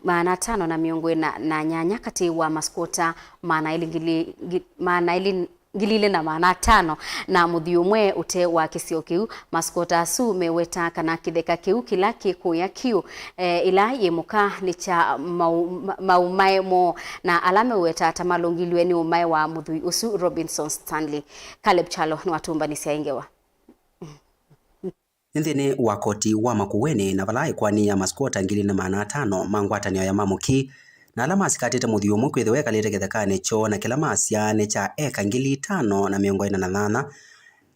maana atano na mĩongo ĩna na nyanya katĩ wa maskwota maana elĩ ngili, ngi-, maana elĩ ngili ilĩ na maana atano na mũthwii ũmwe ũte wa kĩsio kĩu. Masikota asu meweta kana kĩtheka kĩu kĩla kĩ kũya Kiu, eh, ĩla yĩ mũka nĩ kya mau-, ma-, maũmae moo, na ala meweta ta malũngilw'e nĩ ũmae wa mũthwii ũsu Robinson Stanley. Caleb Kyalo nĩwatũmbanĩsya ĩ ngewa. Nĩ nthĩnĩ wa koti wa Makueni, na vala ĩkoani ya masikwota ngili na maana atano ma ngwatanĩo ya mamũki, na ala masikatĩte mũthwii ũmwe kwĩthĩwa ekalĩte kĩthekanĩ kyoo, na kĩla masyaa nĩ kya eka ngili itano na mĩongo ĩna na nyanya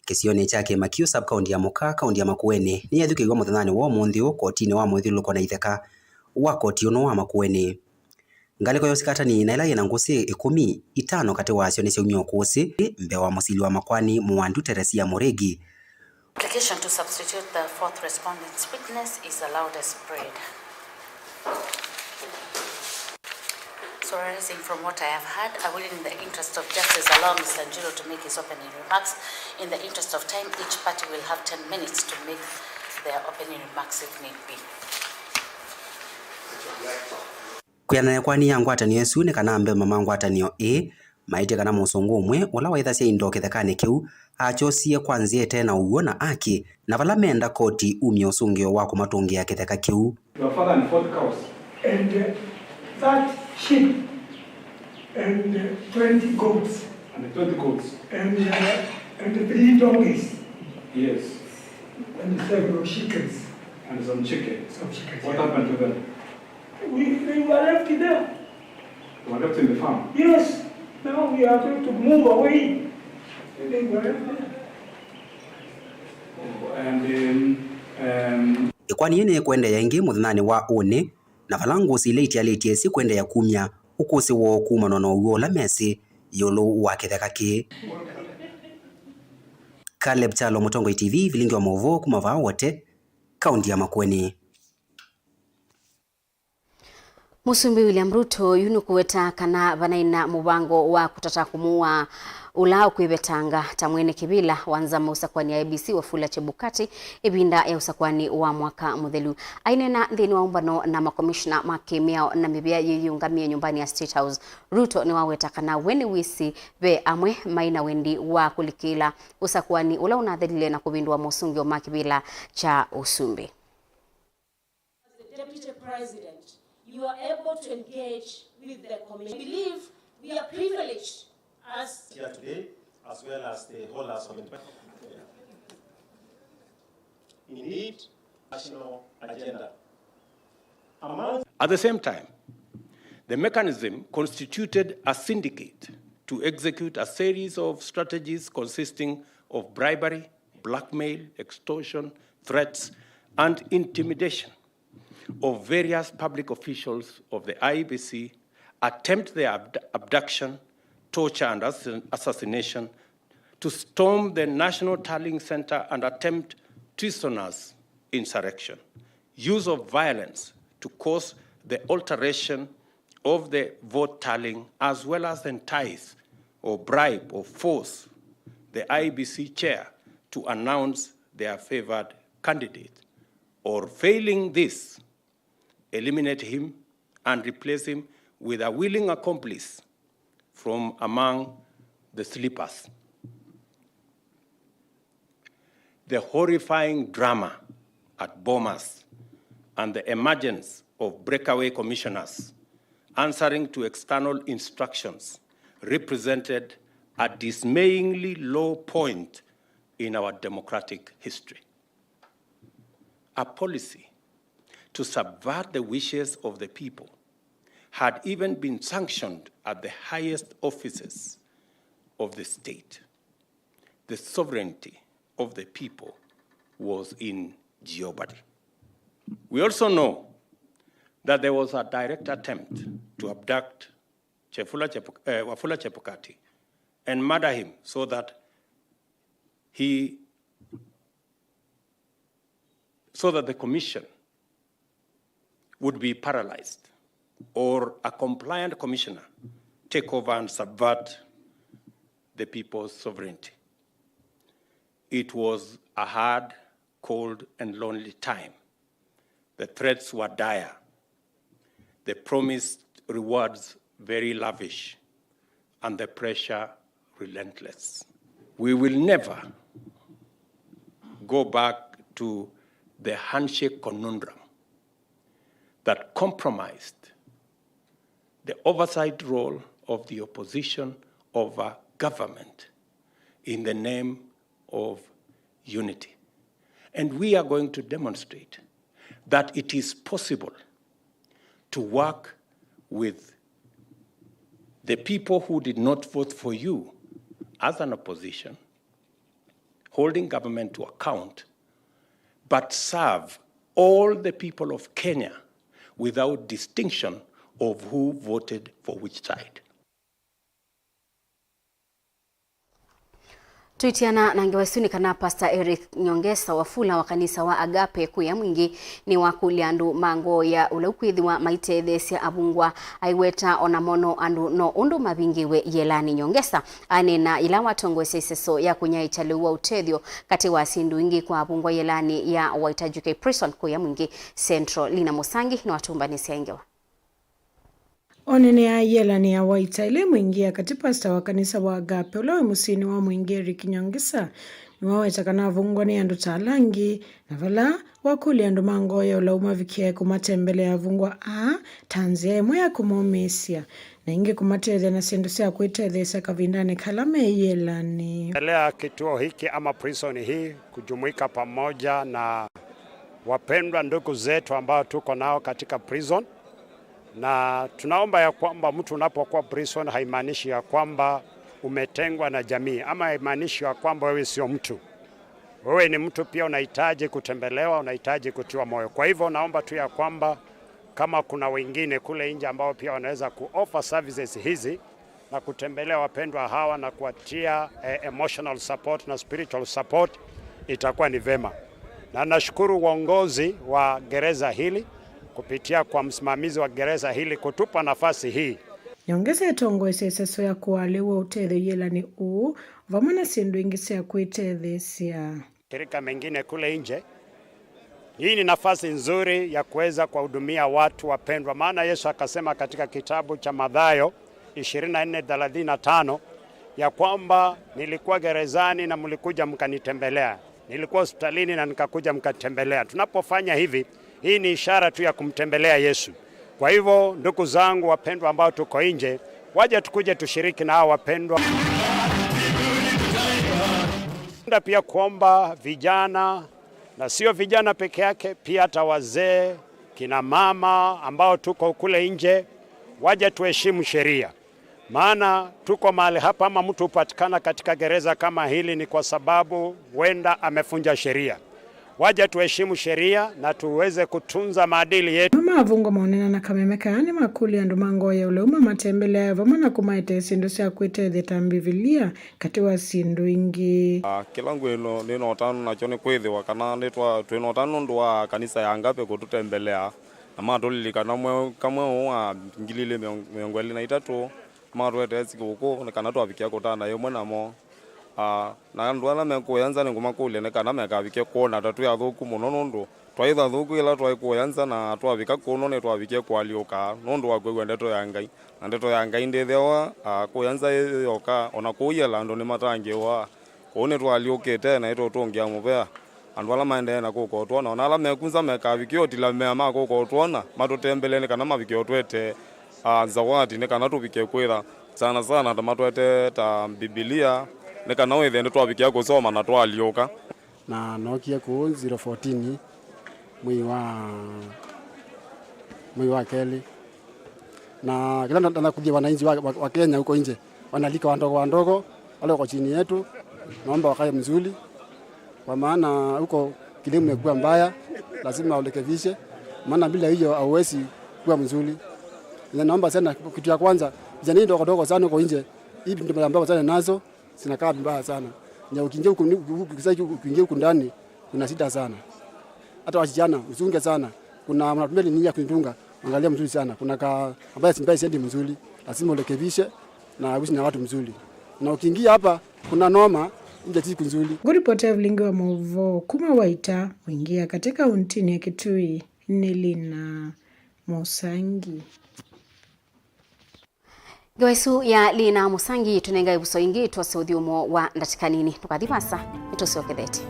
kĩsionĩ kya Kĩmakiu, sub-county ya Mũka, kaunti ya Makueni, nĩyethukĩiwe mũthenyanĩ wa ũmũnthĩ ũũ kotinĩ wa mũĩthyũlũlũko na itheka wa koti ũno wa Makueni. Ngalĩko ya ũsikatani na ĩla yĩna ngũsĩ ĩkũmi, itano katĩ wasyo nĩsyaumie ũkũsĩ mbee wa mũsili wa makwani Mũwandu Teresia Mũrĩgi. Application to substitute the fourth respondent's witness is allowed as read. So, arising from what I have heard, I will, in the interest of justice, allow Mister Njiro to make his opening remarks. In the interest of time, each party will have ten minutes to make their opening remarks if need be. Kwĩanana na ĩkoani ya ngwatanĩo ĩsu, nĩ kana ambemba ma ngwatanĩo ĩĩ maĩtye kana mũsũngũ ũmwe ũla waĩthasya indo kĩthekanĩ kĩu akyosie kwa nzĩa ĩte na ũw'o na aki, na vala menda koti umye ũsũngĩo wa kũmatũngĩa kĩtheka kĩu. Your father and forty cows. And, uh, that sheep and, uh, twenty goats. And the twenty goats. And, uh, and the three donkeys. Yes. And several chickens. And some chickens. Some chickens, yeah. What happened to them? We, they were left there. They were left in the farm? Yes. Now we are going to move away. They were left there. Oh, and, um, um, Ĩkoani yĩĩ nĩkũendeea ĩngĩ mũthenyanĩ wa ũnĩ, na vala ngũsĩ ila itialĩtye syĩkũendeea kumya ũkũsĩ woo kumanwa na ũw'o ũla mesĩ ĩũlũ wa kĩtheka kĩĩ. Caleb Kyalo, Mũtongoi T V, vilingi wa maũvoo kuma vaa Wote, kaunti ya Makueni. Mũsumbĩ William Ruto yu nũkũweta kana vanaĩ na mũvango wa kũtata kũmũaa ũla ũkwĩvetanga ta mwene kĩvĩla wa nzama ũsakũani ya I E B C Wafula Chebukati ĩvinda ya ũsakũani wa mwaka mũthelu. Aineena nthĩnĩ wa ũmbano na makomishona ma kĩmĩao na mĩvĩa yĩyĩũngamĩe nyũmbanĩ ya State House, Ruto nĩwaweta kana we nĩwĩsĩ ve amwe maĩ na wendi wa kũlikĩla ũsakũani ũla ũnathelile na kũvĩndũa mosũngĩo ma kĩvĩla kya ũsumbĩ. As the Deputy President, you are able to engage with the commission. I believe we are privileged as here today, as well as the holders of independence. Indeed, national agenda. Among At the same time, the mechanism constituted a syndicate to execute a series of strategies consisting of bribery, blackmail, extortion, threats, and intimidation of various public officials of the I E B C, attempt their abd-, abduction, torture, and assassin-, assassination, to storm the National Tallying Center and attempt treasonous insurrection, use of violence to cause the alteration of the vote tallying, as well as entice or bribe or force the I E B C chair to announce their favored candidate, or failing this, eliminate him and replace him with a willing accomplice from among the sleepers. The horrifying drama at Bomas and the emergence of breakaway commissioners answering to external instructions represented a dismayingly low point in our democratic history. A policy to subvert the wishes of the people had even been sanctioned at the highest offices of the state. The sovereignty of the people was in jeopardy. We also know that there was a direct attempt to abduct Chefula Chepu-, eh, Wafula Chebukati and murder him so that he, so that the commission would be paralyzed, or a compliant commissioner take over and subvert the people's sovereignty. It was a hard, cold, and lonely time. The threats were dire, the promised rewards very lavish, and the pressure relentless. We will never go back to the handshake conundrum that compromised the oversight role of the opposition over government in the name of unity. And we are going to demonstrate that it is possible to work with the people who did not vote for you as an opposition, holding government to account, but serve all the people of Kenya without distinction of who voted for which side. Twĩtiana na ngewa ĩsu nĩ kana Pastor Eric Nyongesa Wafula wa kanisa wa Agape kũya mwingĩ nĩwakũlya andũ ma ngoo ya ũla ũkwĩthĩwa maitetheesya avungwa, aiweta ona mono andũ no ũndũ mavingĩwe yĩelanĩ. Nyongesa aneena yĩla watongoesya ĩseso ya kũnyaĩĩkya lĩu wa ũtethyo katĩ wa syĩndũ ingĩ kwa avungwa yĩelanĩ ya Waitajukei Prison kũya mwingĩ Central. Lina Mũsangi nĩwatũmbanĩsya ngewa. Onene ya yĩelanĩ ya Waitaile mwingĩ ya katĩ, pastor wa kanisa wa Agape ũla wĩ mũsyĩnĩ wa mwingĩ Eric Nyongesa nĩwaweta kana avungwa nĩ andũ ta ala angĩ, na vala wakũlya andũ ma ngoo ya ũlau mavikĩe kũmatembelea avungwa aa ta nzĩa ĩmwe ya kũmaũmĩĩsya na ĩngĩ kũmatethya na syĩndũ sya kwĩtetheesya kavindanĩ kala me yĩelanĩ. Tembelea kituo hiki ama prison hii kujumuika pamoja na wapendwa ndugu zetu ambao tuko nao katika prison. Na tunaomba ya kwamba mtu unapokuwa prison haimaanishi ya kwamba umetengwa na jamii, ama haimaanishi ya kwamba wewe sio mtu. Wewe ni mtu pia, unahitaji kutembelewa, unahitaji kutiwa moyo. Kwa hivyo naomba tu ya kwamba kama kuna wengine kule nje ambao pia wanaweza kuoffer services hizi, na kutembelea wapendwa hawa na kuwatia, eh, emotional support na spiritual support, itakuwa ni vema. Na nashukuru uongozi wa gereza hili kupitia kwa msimamizi wa gereza hili kutupa nafasi hii. Nyongesa ĩtongoesya ĩseso ya kũalĩw'a ũtethyo yĩelanĩ ũũ vamwe na syĩndũ ingĩ sya kwĩtetheesya. Shirika mengine kule nje. Hii ni nafasi nzuri ya kuweza kuwahudumia watu wapendwa, maana Yesu akasema katika kitabu cha Mathayo ishirini na nne thelathini na tano ya kwamba, "Nilikuwa gerezani na mlikuja mkanitembelea, nilikuwa hospitalini na nikakuja mkanitembelea." Tunapofanya hivi, hii ni ishara tu ya kumtembelea Yesu. Kwa hivyo, ndugu zangu wapendwa ambao tuko nje, waje tukuje tushiriki na hao wapendwa. Napenda pia kuomba vijana, na sio vijana peke yake, pia hata wazee, kina mama ambao tuko kule nje, waje tuheshimu sheria. Maana tuko mahali hapa, ama mtu hupatikana katika gereza kama hili ni kwa sababu huenda amevunja sheria. Waje tuheshimu sheria na tuweze kutunza maadili yetu. Amwe ma avungwa maonena na kameme kaa nĩmakũlya andũ ma ngoo ya ũlau mamatembelea vamwe na kũmaetee syĩndũ sya kwĩtethya ta Mbivilia, katĩ wa syĩndũ ingĩ. Ah, kĩla ngwĩ no, nĩ na ũtanu nakyo nĩ kwĩthĩwa kana nĩtwa-, twĩ na ũtanu nũndũ wa kanisa ya Agape kũtũtembelea na matũlilikana mwei kamwe ũũ wa ngili ilĩ mĩongo ĩlĩ na itatũ. Matũetee sikũkũ nĩ kana twavikĩa kũtana ĩmwe namo. Ah, na andũ ala me kũya nza nĩngũmakũlya nĩ kana mekavike kwona ta twĩ athũku mũno, nũndũ twaĩ athũku ĩla twaĩ kũya nza, na twavika kũno nĩtwavikie kũalyũka nũndũ wa kwĩw'a ndeto ya Ngai. Na ndeto ya Ngai ndĩthĩawa, ah, kũya nza yĩ yoka, o na kũu yĩela andũ nĩmatangĩĩwa. Kwoou nĩtũalyũkĩte na nĩtũũtũngĩa mũvea andũ ala maendee na kũka ũtwona, o na ala meku nza mekavikĩa ũtilamea ma kũka ũtwona, matũtembelee nĩ kana mavikĩe ũtwete, ah, zawadi, nĩ kana tũvike kwĩtha sana sana ta matwete ta Mbivilia, nĩ kana wĩthĩe nĩtwavikĩa kũsoma na twaalyũka. Na nookie kũu zero fourteen mwei wa, mwei wa kelĩ. Na kila na, na kuja wananchi wa, wa, wa Kenya huko nje, wanalika wadogo wadogo wale wako chini yetu, naomba wakae mzuri, kwa maana huko kilimo imekuwa mbaya, lazima urekebishe, maana bila hiyo hauwezi kuwa mzuri. Na naomba sana, kitu ya kwanza, vijana hii ndogo ndogo sana huko nje, hii ndio ambayo sana nazo, zinakaa vibaya sana. Na ukiingia huku, huku, ukiingia huku ndani, kuna shida sana. Hata wasichana, usiunge sana. Kuna mnatumia nini ya kunidunga, angalia mzuri sana. Kuna ka, ambaye simbai sendi mzuri, lazima urekebishe na uishi na watu mzuri. Na ukiingia hapa, kuna noma, nje siku nzuri. Ngũripota Evelyn wa Maũvoo kuma Waita, mwingĩa katĩ kaũntĩnĩ ya Kitui, nĩ Lina Mũsangi. Ngewa ĩsu ya Lina Mũsangi tũnengae ĩvuso ĩngĩ twose ũthyũmũo wa ndatĩka nini. Ndũkathi vaasa, nĩtũsyokethete.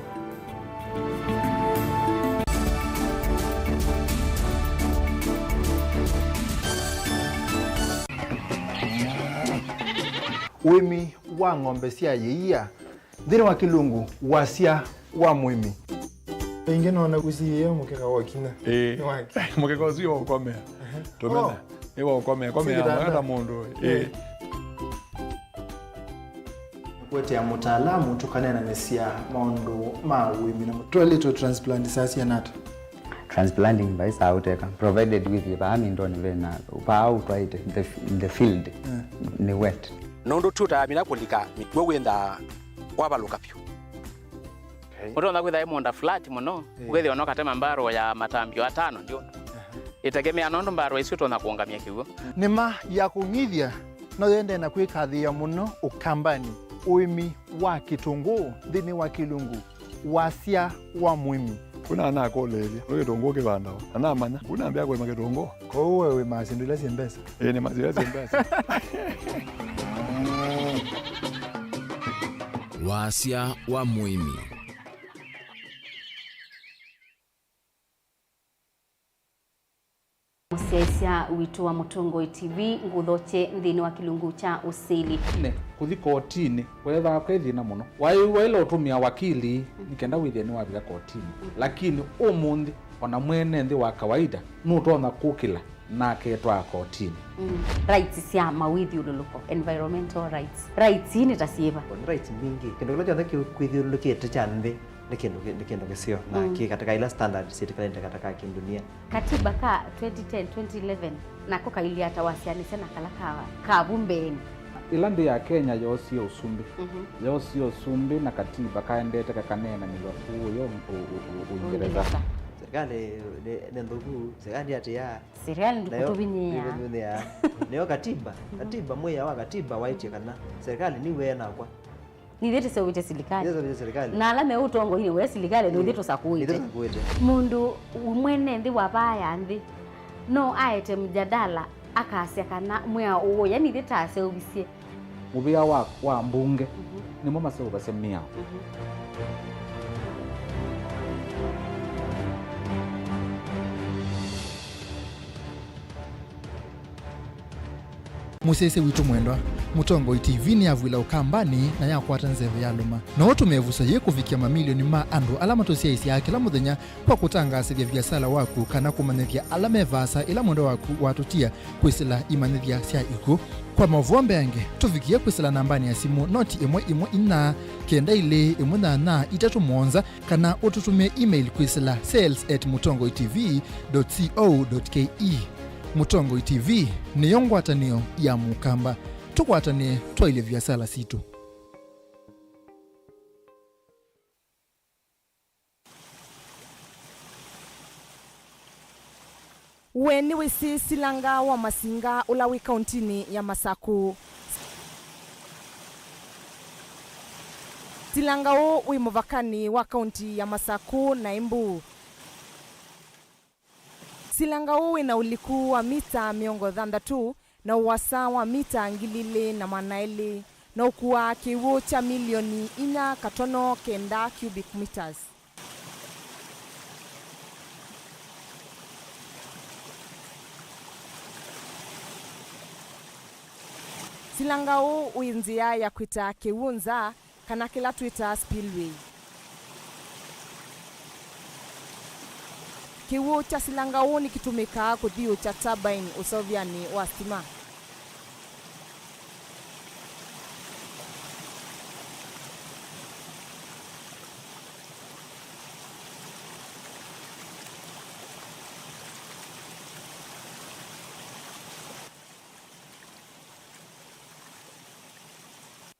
Ũĩmi wa ng'ombe sya yĩia nthĩnĩ wa kĩlungu, wasya wa mũĩmi. Ĩngĩ nona ũsiĩĩe mũkeka wa ũkinya. Ĩĩ. Nĩ wake. Mũkeka ũsu wĩ wa ũkomea. Tũmena. Oh. Nĩ wa ũkomea. Komea. Sĩ kĩtanda. Wenda mũndũ. Ĩĩ. Ĩĩ. Nĩkũetea mũtaalamu tũkaneenanĩsya maũndũ ma ũĩmi na mũtwaĩlĩtwe transplant saa siana ata? Transplanting vai saa ũteka, provided wĩthĩe vaa mindonĩ vena, vaa ũtwaĩte, the, the field, mm, nĩ wet. Nũndũ ti ũtaamina kũlika mĩkw'ũ wĩnthaa wavalũka vyũ. Okay. Ũtonya kwĩtha ĩ mũũnda flat mũno, eh, ũkethĩa no katema mbarũ ya matambio atano ndio. Aha. Ĩtegemea nũndũ mbarũ isu ũtonya kũũngamya kĩw'ũ. Nĩma ya kũng'ithya no yendee na kwĩkathĩĩa mũno Ũkambanĩ, ũĩmi wa kĩtũngũũ nthĩnĩ wa kĩlungu, wasya wa mũĩmi. Kuna nakũlĩĩlye, nĩ kĩtũngũũ kĩvandawa? Na namanya, kuna mbĩa kũĩma kĩtũngũũ. Kwoou we wĩmaa syĩndũ ila syĩ mbesa? Ĩĩ, nĩmaa syĩndũ ila syĩ mbesa. Wasya wa mũĩmi. Mũsyaĩĩsya witũ wa Mũtongoi T V, ngũthokye nthĩnĩ wa kĩlungu kya ũsili. Ne, kũthi kotinĩ kweethĩawa kwĩ thĩna mũno. Waĩwa ĩla ũtũmĩa wakili, mm, nĩ kenda wĩthĩe nĩwavika kotinĩ. Mm. Lakini ũmũnthĩ, o na mwene nthĩ wa kawaida nũtonya kũkĩla na aketwaa kotinĩ. Mm. Rights sya mawĩthyũlũlũko, environmental rights. Rights ii nĩ ta syĩva? Nĩ rights mbingĩ. Kĩndũ kĩla kyonthe kĩ-, kwĩthyũlũlũkĩte kya nthĩ nĩ kĩndũ kĩ-, nĩ kĩndũ kĩseo, na, mm, kĩ katika ila standards syĩtĩkĩlanĩte katika kĩndunia. Katiba ka twenty ten, twenty eleven, nako kailyĩ ata wasyaanĩsya na kala ka, ka vu mbeenĩ? Ĩla nthĩ ya Kenya yoosie ũsumbĩ, mhm, yoosie ũsumbĩ na katiba kaendete kakaneenanĩw'a kũũ yo ũ-, ũ-, ũ-, Ũingereza. Ũingereza. Serikali nĩ, nĩ nthũku, serikali ndĩatĩĩaa. Serikali nayo ndĩkũtũvinyĩĩa. Ndĩkũtũvinyĩĩa. Nĩyo katiba, katiba, mwĩao wa katiba waĩtye kana serikali nĩw'o ĩĩ nakwa. Nithyĩ tũseũvĩtye silikalĩ. Nithyĩ tũseũvĩtye silikalĩ. Na ala me ũtongoinĩ we silikalĩ, nithyĩ, ĩĩ, tũsakũĩte. Nithyĩ tũsakũĩte. Mũndũ mwene nthĩ wa vaa ya nthĩ no aete mjadala akasya kana mwĩao ũũ, yani nithyĩ taseũvisye. Mũvĩa wa, wa mbunge, mhm, nĩmo maseũvasya mĩao. Mhm. Mũsyaĩĩsya witũ mwendwa, Mũtongoi T V nĩyavw'ĩla Ũkambanĩ na yakwata nzeve yalũma. No ũtũmĩe ĩvuso yĩĩ kũvikĩa mamilioni ma andũ ala matũsyaĩĩsyaa kĩla mũthenya kwa kũtangaasĩthya viasala waku kana kũmanyĩthya ala me vaasa ĩla mwendwa waku watũtia kwĩsĩla imanyĩthya sya ikw'ũ. Kwa maũvoo mbeange, tũvikĩe kwĩsĩla nambanĩ ya simũ noti ĩmwe ĩmwe inya kenda ilĩ ĩmwe nyanya itatũ mũonza, kana ũtũtũmĩe email kwĩsĩla sales at mũtongoi T V dot co dot K E. Mũtongoi T V nĩyo ngwatanĩo ya Mũkamba. Tũkwatanĩe twaĩlye viasala sitũ. We nĩwĩsĩ Silanga wa Masinga ũla wĩ kauntinĩ ya Masakũ? Silanga ũũ wĩ mũvakanĩ wa kaunti ya Masakũ na Embu. Silanga ũũ wĩ na ũliku wa mita mĩongo thanthatũ na ũasa wa mita ngili ilĩ na maana elĩ, na ũkuaa kĩw'ũ kya milioni inya katono kenda cubic meters. Silanga ũũ wĩ nzĩa ya kwĩta kĩw'ũ nza, kana kĩla twĩtaa spillway. Kĩw'ũ kya Silanga ũũ nĩkĩtũmĩkaa kũthiũũkya turbine ũseũvyanĩ wa stima.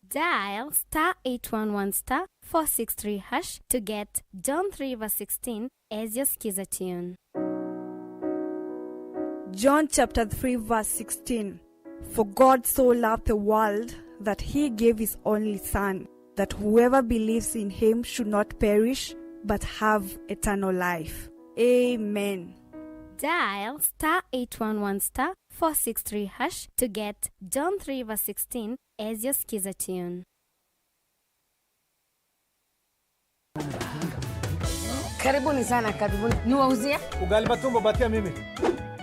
Dial star eight one one star four six three hash to get John three verse sixteen as your skiza tune. John chapter three verse sixteen. For God so loved the world that he gave his only Son, that whoever believes in him should not perish but have eternal life. Amen. Dial star eight one one star four six three hash to get John three verse sixteen as your Skiza tune. Karibuni sana, karibuni. Niwauzie? Ugali matumbo, batia mimi.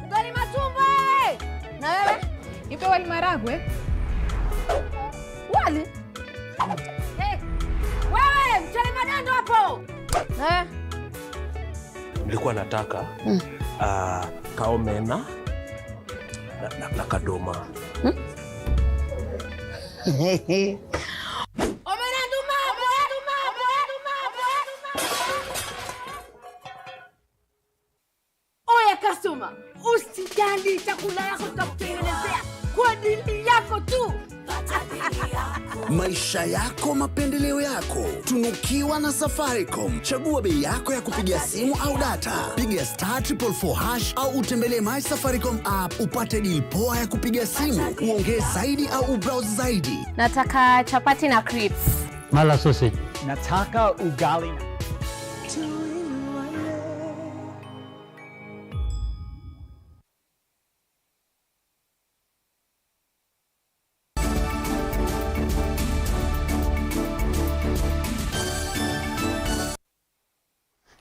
Ugali matumbo, eh! Na wewe? Nipe wali maragwe. Wali? Eh, wewe, mchele madondo hapo. Eh? Nilikuwa nataka, mm, ah, kaomena na, na, na kadoma. Hmm? Omena nduma, omena nduma, omena nduma, omena nduma. Oya customer, usijali, chakula yako tutakutengenezea kwa dili yako tu. Maisha yako, mapendeleo yako. Tunukiwa na Safaricom. Chagua bei yako ya kupiga simu au data. Piga star triple four hash au utembelee My Safaricom app upate deal poa ya kupiga simu, uongee zaidi au ubrowse zaidi. Nataka chapati na crips. Mala sausage. Nataka ugali na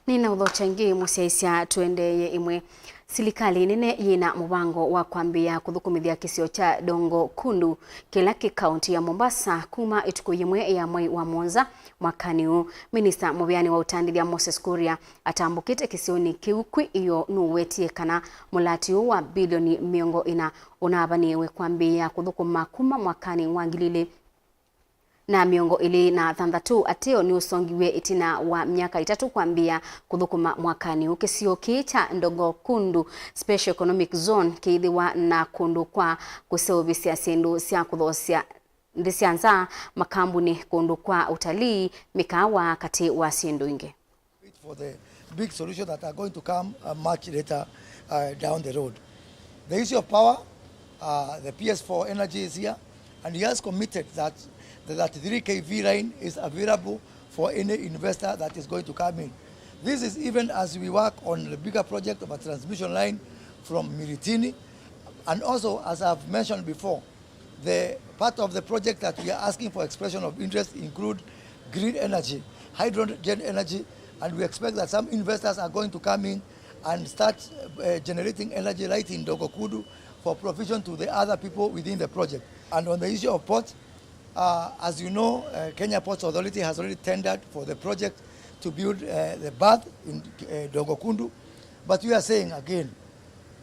Nĩnaũthokya ĩngĩ, mũsyaĩĩsya tũendeeye ĩmwe. Silikalĩ nene yĩna mũvango wa kwambĩĩa kũthũkũmĩthya kĩsio kya Dongo Kundu, kĩla kĩ kaũntĩ ya Mombasa, kuma ĩtukũ yĩmwe ya mwei wa mũonza mwakanĩ ũũ. Minista mũvĩanĩ wa ũtandĩthya Moses Kuria atambũkĩte kĩsionĩ kĩu kwĩ ĩyoo nũwetie kana mũlati ũũ wa bilioni mĩongo ĩna ũnavaniwe kwambĩĩa kũthũkũma kuma mwakanĩ wa ngili ilĩ na mĩongo ĩlĩ na thanthatũ. Ateo nĩũsongiw'e ĩtina wa myaka ĩtatũ kwambĩĩa kũthũkũma mwakanĩ ũũ. Kĩsio kĩĩ kya Dongo Kundu Special Economic Zone kĩithĩwa na kũndũ kwa kũseũvĩsya syĩndũ sya kũthoosya nthĩ sya nza, makambuni, kũndũ kwa ũtalii, mĩkaawa, katĩ wa syĩndũ ingĩ. Wait for the big solution that are going to come, uh, much later, uh, down the road. The issue of power, uh, the P S four Energy is here, and he has committed that the thirty-three K V line is available for any investor that is going to come in. This is even as we work on the bigger project of a transmission line from Miritini, and also, as I've mentioned before, the part of the project that we are asking for expression of interest include green energy, hydrogen energy, and we expect that some investors are going to come in and start, uh, generating energy right in Dongo Kundu for provision to the other people within the project. And on the issue of ports, uh, as you know, uh, Kenya Ports Authority has already tendered for the project to build, uh, the berth in, uh, Dongo Kundu. But we are saying again,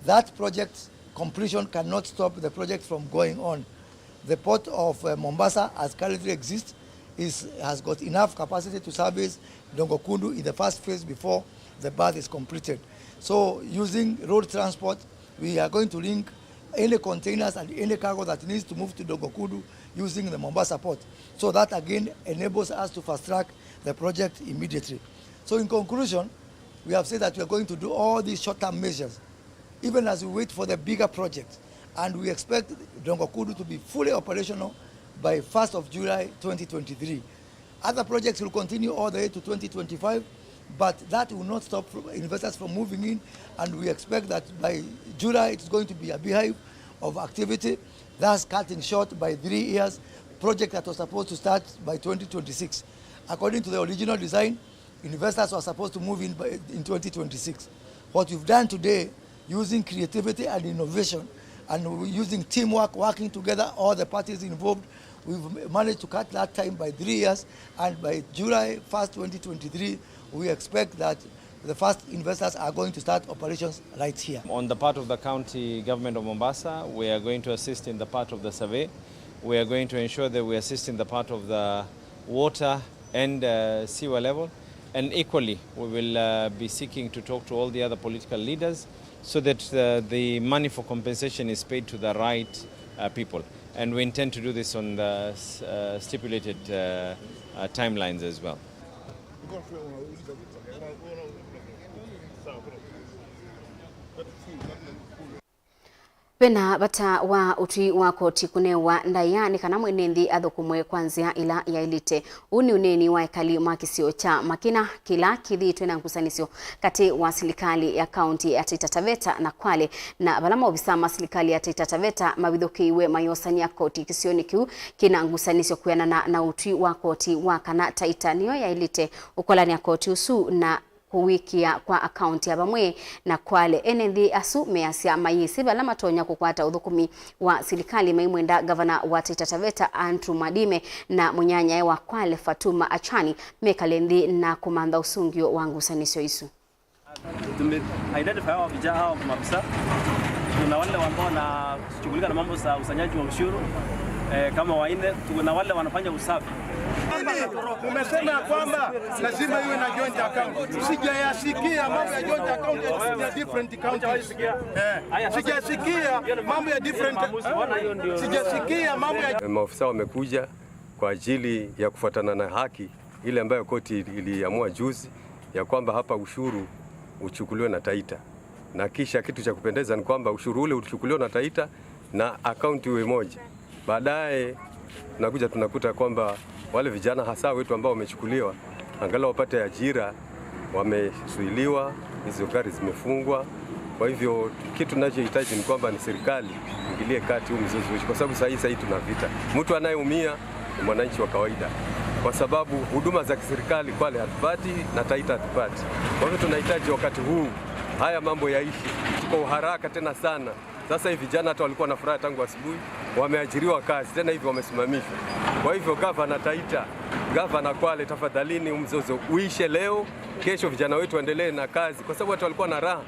that project completion cannot stop the project from going on. The port of, uh, Mombasa, as currently exists, is, has got enough capacity to service Dongo Kundu in the first phase before the berth is completed. So, using road transport, we are going to link any containers and any cargo that needs to move to Dongo Kundu using the Mombasa port. So that again enables us to fast track the project immediately. So in conclusion, we have said that we are going to do all these short-term measures, even as we wait for the bigger project, and we expect Dongo Kundu to be fully operational by first of July twenty twenty-three. Other projects will continue all the way to twenty twenty-five, but that will not stop from, investors from moving in, and we expect that by July it's going to be a beehive of activity, thus cutting short by three years project that was supposed to start by twenty twenty-six. According to the original design, investors were supposed to move in by, in twenty twenty-six. What we've done today, using creativity and innovation and using teamwork, working together, all the parties involved, we've managed to cut that time by three years, and by July first, twenty twenty-three, we expect that the first investors are going to start operations right here. On the part of the county government of Mombasa, we are going to assist in the part of the survey. We are going to ensure that we assist in the part of the water and, uh, sewer level. And equally, we will, uh, be seeking to talk to all the other political leaders so that, uh, the money for compensation is paid to the right, uh, people. And we intend to do this on the, uh, stipulated, uh, uh, timelines as well. Vena vata wa ũtwi wa koti kũnewa ndaĩa nĩ kana mwene nthĩ athũkũmwe kwa nzĩa ĩla yaĩlĩte. Ũũ nĩ ũneeni wa ekali ma kĩsio kya Makina kĩla kĩthĩĩtwe na ngusanĩsyo katĩ wa silikalĩ ya kaunti ya Taita Taveta na Kwale, na vala maovisa ma silikalĩ ya Taita Taveta mavithũkĩiwe mayosany'a koti kĩsionĩ kĩu kĩna ngusanĩsyo kwĩanana na ũtwi wa koti wa kana Taita nĩyo yaĩlĩte ũkolany'a koti ũsu na kũwĩkĩa kwa akaunti ya vamwe na Kwale. Ene nthĩ asu measya mayĩsĩ vala matonya kũkwata ũthũkũmi wa silikalĩ maimwenda ngavana wa Taita Taveta Andrew Mwadime na mũnyanyae wa Kwale Fatuma Achani mekale nthĩ na kũmantha ũsũngĩo wa ngusanĩsyo isu. Tume-identify hawa vijana, hawa maafisa. Kuna wale ambao wanashughulika na mambo za usanyaji wa ushuru, eh, kama wanne. Kuna wale wanafanya usafi. Umesema ya kwamba lazima iwe na joint account. Sijayasikia mambo ya joint account ya different counties. Eh, sijasikia mambo ya different, sijasikia mambo ya Maofisa wamekuja kwa ajili ya kufuatana na haki ile ambayo koti iliamua juzi ya kwamba hapa ushuru uchukuliwe na Taita, na kisha kitu cha kupendeza ni kwamba ushuru ule ulichukuliwa na Taita na akaunti iwe moja. Baadaye tunakuja tunakuta kwamba wale vijana hasa wetu ambao wamechukuliwa, angalau wapate ajira, wamezuiliwa, hizo gari zimefungwa. Kwa hivyo kitu tunachohitaji ni kwamba ni serikali ingilie kati huu mzozo uishi, kwa sababu saa hii, saa hii tuna vita. Mtu anayeumia ni mwananchi wa kawaida, kwa sababu huduma za kiserikali Kwale hatupati na Taita hatupati. Kwa hivyo tunahitaji wakati huu haya mambo yaishi kwa uharaka tena sana. Sasa hivi, vijana hata walikuwa na furaha tangu asubuhi, wameajiriwa kazi, tena hivi wamesimamishwa. Kwa hivyo, gavana Taita, gavana Kwale, tafadhalini, huu mzozo uishe leo, kesho vijana wetu waendelee na kazi, kwa sababu hata walikuwa na raha,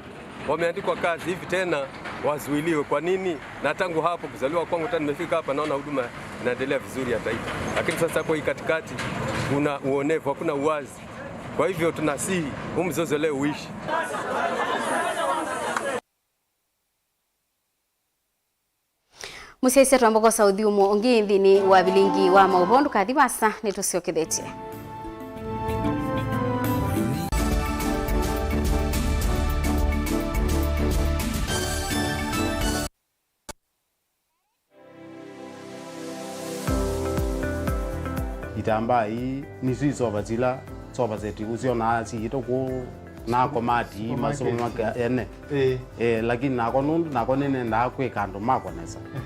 wameandikwa kazi, hivi tena wazuiliwe. Kwa nini? Na tangu hapo, kuzaliwa kwangu, hata nimefika hapa, naona huduma inaendelea vizuri ya Taita. Lakini sasa kwa hii katikati, kuna uonevu, hakuna uwazi. Kwa hivyo tunasihi, huu mzozo leo uishi. Mũsyaĩĩsya twambokosa ũthyũmũo ũngĩ nthĩnĩ wa vilingi wa maũvoo, ndũkathi vaasa, nĩtũsyokethetye. Itambaa ii nĩsyo isova sila sova seti ũsyonaa siĩtwe kũũ na komati ii, supermarket, masupermarket ene. Ĩĩ. Eh, lakini nakwa nũndũ nakwa nĩnendaa kwĩka andũ makwa nesa. Ehe.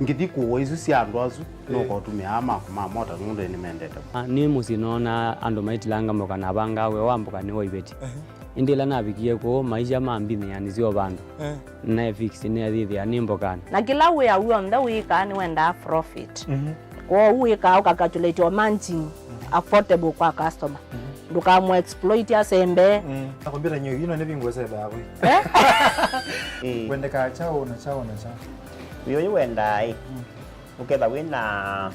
Ngĩthi kũũa isu sya andũ asu, ĩĩ, nũkotũmĩaa makwa ma mota nũndũ nĩmendete. Ah, nĩ mũsyĩ noonaa andũ maitilanga mboka na vangaa wĩa wa mboka nĩ wa iveti. Ehe. Ĩndĩ ĩla navikie kũũ, maisha mambinĩanĩsya o vandũ. Eh. Naefix nĩathĩthĩa nĩ mbokanĩ. Na kĩla wĩa w'onthe wĩkaa nĩwendaa profit. Mhm. Kwoou wĩkaa ũkacalculate o margin, mhm, affordable kwa customer. Mhm. Ndũkamũ exploit asembe. Mm. Na kompyuta nyo ino nĩ vingu sebe yakwe. Eh? Eh. Wendekaa chao na chao na chao. Wĩũyũ wendaa ĩ. Mm. Ũketha wĩ na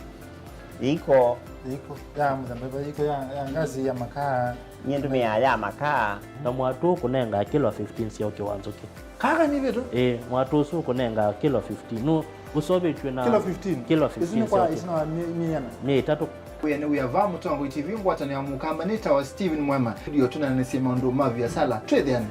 iko. Iko ya mũthemba, iko ya, ya ngazi ya makaa. Nyie ndũmĩaa ya makaa. Na mwatũ ũkũnengaa kilo fifteen sya ũkĩ wa nzũkĩ. Kaka nĩ vitu? Ĩĩ, mwatũ ũsu ũkũnengaa kilo fifteen. Nũ ũsovetw'e na kilo fifteen? Kilo fifteen. Isu nĩ kwa, sya ũkĩ. Isu nĩ wa mi-, miana? Mia itatũ. Wĩa nĩ wĩa va Mũtongoi T V, ngwatanĩo ya Mũkamba nĩ tawa Steven Mwema. Studio tũnanĩsye maũndũ ma viasala. Twĩthĩane.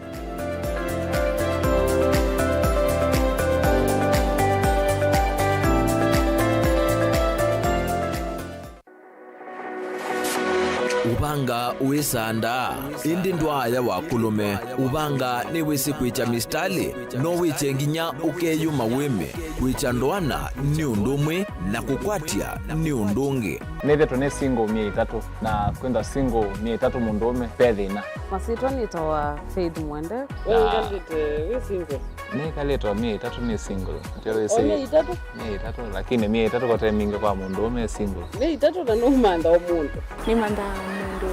Ũvanga wĩsandaa, ĩndĩ ndwaaya wa kũlũme. Ũvanga nĩwĩsĩ kwĩkya misitalĩ, no wĩkye nginya ũkeyũma wĩme. Kwĩkya ndoana nĩ ũndũ ũmwe, na kũkwatya nĩ ũndũ ũngĩ. Nĩthĩtwe nĩ single myei ĩtatũ, na kwĩthwa single myei ĩtatũ mũndũũme ve thĩna. Masyĩtwa nĩtawa Faith Mwende. We ũikalĩte wĩ single? Nĩkalĩte o myei ĩtatũ nĩ single. Atĩ wĩsĩ o myei ĩtatũ? Myei ĩtatũ, lakini myei ĩtatũ kote mingĩ kwa mũndũũme e single. Myei ĩtatũ na nũmantha o mũndũ. Nĩmanthaa mũndũ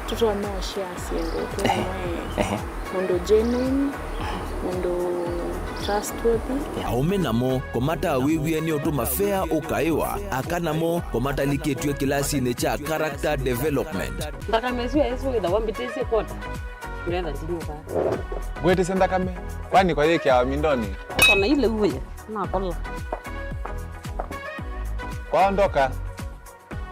tũtonya ũshare syĩndũ twĩ, ehe, mũndũ genuine, mũndũ trustworthy. Aũme namo kũmatawĩw'e nĩ ũtũma fea ũkaĩwa, aka namo kũmatalikĩtw'e kĩlasinĩ kya character development. Nthakame ĩsu yaĩsĩ wĩthawa mbĩtĩsye kota. Ngetha ndinyuka. Ngwĩtĩsye nthakame, kwani kwa yĩkĩawa mindoni? Kana ile uwe, nakola. Kwaondoka,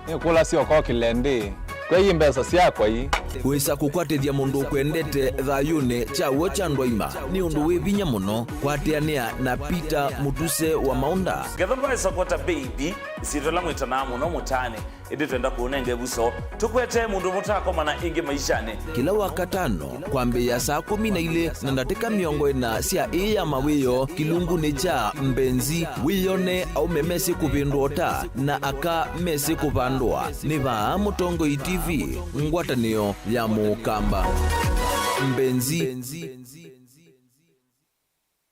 nĩkũlasya ũkokĩle ndĩ. Kwei mbesa syakwa ii. Kwĩsa kũkwatĩthya mũndũ ũkwendete thayũnĩ kya w'o kya andũ aima nĩ ũndũ wĩ vinya mũno. Kwatĩanĩa na Peter Mũtuse wa Maũnda. Ngetha ndwaĩsa kwata mbeithi, ĩsyĩtwa ĩla mwĩtanaa mũno mũtaanĩ, ĩndĩ twenda kũũnenga ĩvuso. Tũkwetee mũndũ mũtaakomana ĩngĩ maishanĩ. Kĩla Wakatano, kwambĩĩa saa kũmi na ilĩ na ndatĩka mĩongo ĩna sya ĩĩ ya mawĩoo kĩlungunĩ kya Mbenzi, wĩone aũme mesĩ kũvĩndũa ũta na aka mesĩ kũvandũa. Nĩ vaa Mũtongoi T V, ngwatanĩo ya Mũkamba. Mbenzi.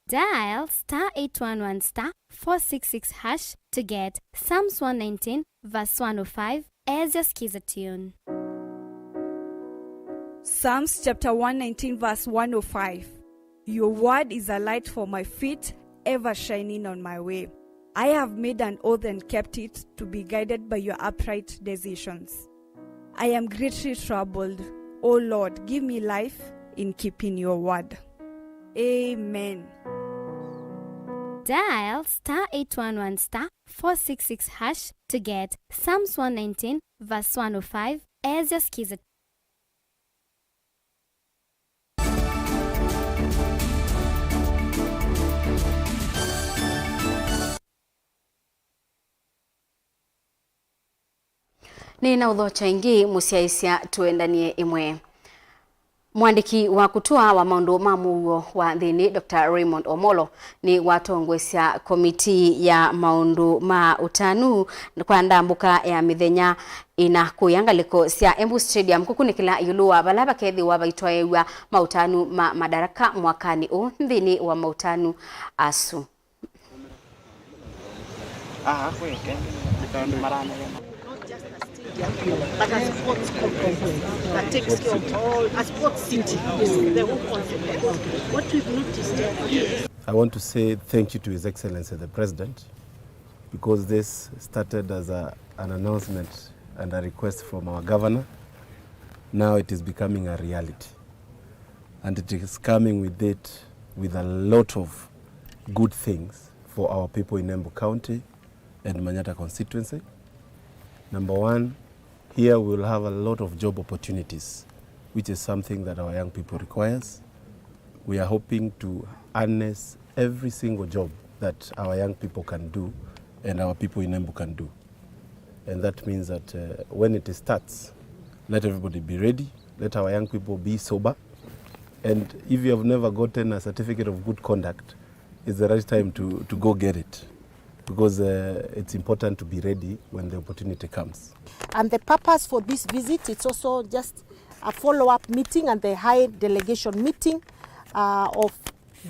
Dial star eight one one star four six six hash to get Psalms one nineteen verse one oh five as your skiza tune. Psalms chapter one nineteen verse one oh five. Your word is a light for my feet, ever shining on my way. I have made an oath and kept it, to be guided by your upright decisions. I am greatly troubled. O Lord, give me life in keeping your word. Amen. Dial star eight one one star four six six hash to get Psalms one nineteen verse one oh five as your skiza. Nĩ na ũthokya ĩngĩ mũsyaĩĩsya tũendanie ĩmwe. Mũandĩki wa kũtũa wa maũndũ ma mũuo wa nthĩnĩ, Doctor Raymond Omolo, nĩ watongoesya komitii ya maũndũ ma ũtanu kwa ndambũka ya mĩthenya ĩna kũya ngalĩko sya Embu Stadium kũkunĩkĩla ĩũlũ wa vala vakethĩwa vaitwaĩw'a maũtanu ma Madaraka mwakanĩ ũũ nthĩnĩ wa maũtanu asu. Not just a stadium, but a sports complex that takes care of all, a sports city, the whole concept. Because what we've noticed is I want to say thank you to His Excellency the President, because this started as a, an announcement and a request from our governor. Now it is becoming a reality. And it is coming with it with a lot of good things for our people in Embu County and Manyata constituency. Number one, here we will have a lot of job opportunities, which is something that our young people requires. We are hoping to harness every single job that our young people can do and our people in Embu can do. And that means that, uh, when it starts, let everybody be ready, let our young people be sober. And if you have never gotten a certificate of good conduct, it's the right time to, to go get it, because, uh, it's important to be ready when the opportunity comes. And the purpose for this visit, it's also just a follow-up meeting and the high delegation meeting, uh, of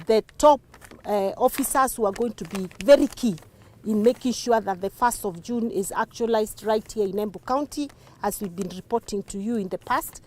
the top, uh, officers who are going to be very key in making sure that the first of June is actualized right here in Embu County, as we've been reporting to you in the past.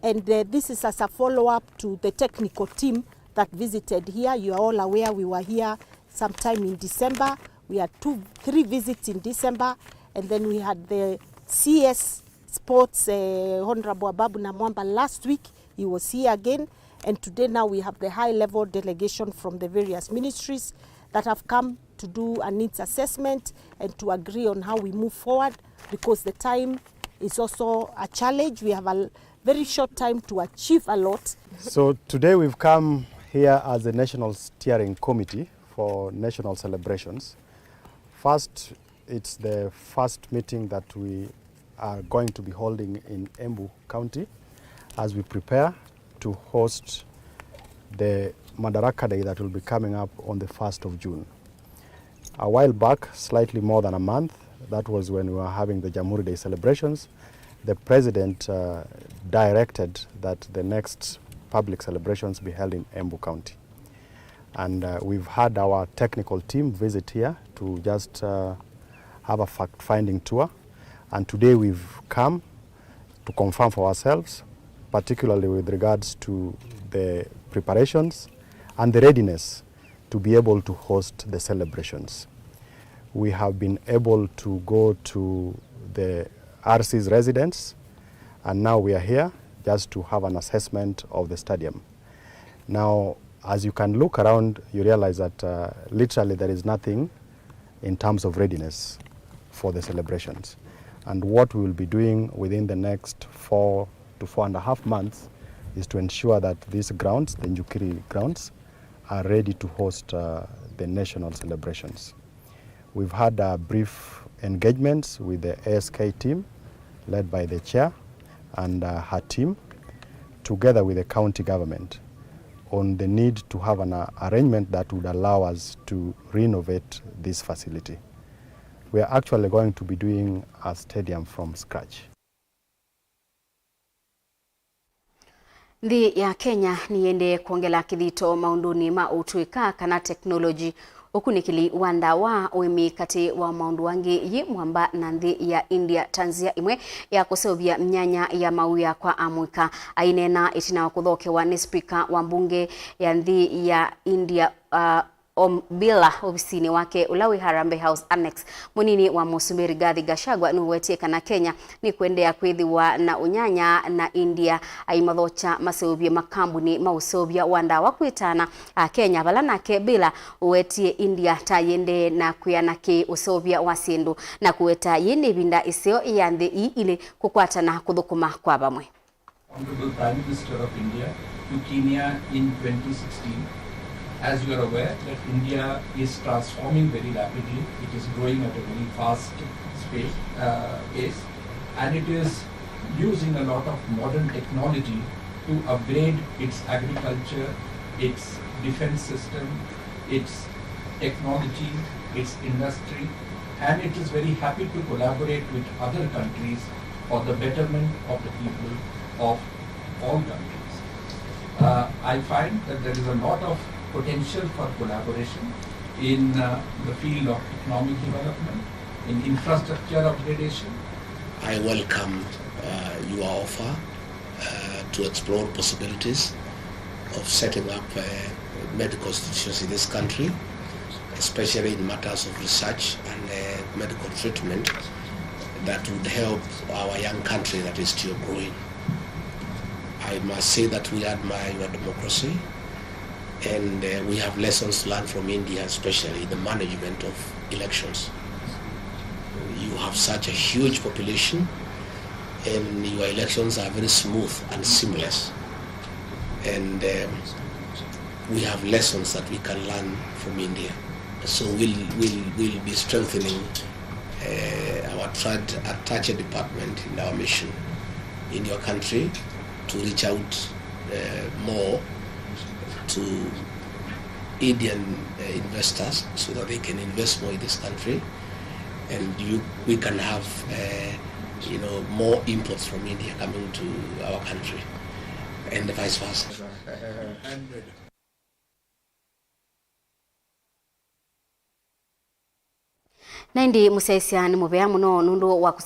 And, uh, this is as a follow-up to the technical team that visited here. You are all aware we were here sometime in December. We had two, three visits in December, and then we had the C S Sports, uh, Honorable Ababu Namwamba last week. He was here again, and today now we have the high-level delegation from the various ministries that have come to do a needs assessment and to agree on how we move forward, because the time is also a challenge. We have a l-, very short time to achieve a lot. So today we've come here as a national steering committee for national celebrations. First, it's the first meeting that we are going to be holding in Embu County as we prepare to host the Madaraka Day that will be coming up on the first of June. A while back, slightly more than a month, that was when we were having the Jamhuri Day celebrations. The president, uh, directed that the next public celebrations be held in Embu County. And, uh, we've had our technical team visit here to just, uh, have a fact-finding tour. And today we've come to confirm for ourselves, particularly with regards to the preparations and the readiness to be able to host the celebrations. We have been able to go to the R C's residence, and now we are here just to have an assessment of the stadium. Now, as you can look around, you realize that, uh, literally there is nothing in terms of readiness for the celebrations. And what we will be doing within the next four to four and a half months is to ensure that these grounds, the Njukiri grounds, are ready to host, uh, the national celebrations. We've had a brief engagements with the A S K team, led by the chair and, uh, her team, together with the county government, on the need to have an, uh, arrangement that would allow us to renovate this facility. We are actually going to be doing a stadium from scratch. Nthĩ ya Kenya nĩyĩendee kwongela kĩthito maũndũnĩ ma ũtũĩka kana teknoloji, ũkunĩkĩli wa ndawa, ũĩmi, katĩ wa maũndũ angĩ, yĩ mwamba na nthĩ ya India ta nzĩa ĩmwe ya kũseũvya myanya ya mawĩa kwa amũika. Aineena ĩtina wa kũthokewa nĩ spika wa mbunge ya nthĩ ya India, uh, Om Birla ovisinĩ wake ũla wĩ Harambee House Annex, mũnini wa mũsumbĩ Rigathi Gachagua nĩũwetie kana Kenya nĩkũendeea kwĩthĩwa na ũnyanya na India aimathokya maseũvye makambuni ma ũseũvya wa ndawa kwĩtana Akenya, vala nake Birla ũwetie India ta yĩendee na kwĩana kĩ ũseũvya wa syĩndũ, na kũweta yĩĩ nĩ ĩvinda ĩseo ya nthĩ ii ilĩ kũkwatana kũthũkũma kwa vamwe. Honorable Prime Minister of India to Kenya in twenty sixteen. As you are aware that India is transforming very rapidly, it is growing at a very fast space, uh, pace, and it is using a lot of modern technology to upgrade its agriculture, its defense system, its technology, its industry, and it is very happy to collaborate with other countries for the betterment of the people of all countries. Uh, I find that there is a lot of potential for collaboration in, uh, the field of economic development, in infrastructure upgradation. I welcome, uh, your offer uh, to explore possibilities of setting up, uh, medical institutions in this country, especially in matters of research and, uh, medical treatment that would help our young country that is still growing. I must say that we admire your democracy. And, uh, we have lessons to learn from India, especially the management of elections. You have such a huge population, and your elections are very smooth and seamless. And, um, we have lessons that we can learn from India. So we'll, we'll, we'll be strengthening, uh, our trade attaché department in our mission in your country to reach out, uh, more to Indian, uh, investors so that they can invest more in this country, and you, we can have, uh, you know, more imports from India coming to our country, and vice versa. Na ĩndĩ mũsyaĩĩsya nĩ mũvea mũno nũndũ wa kũsa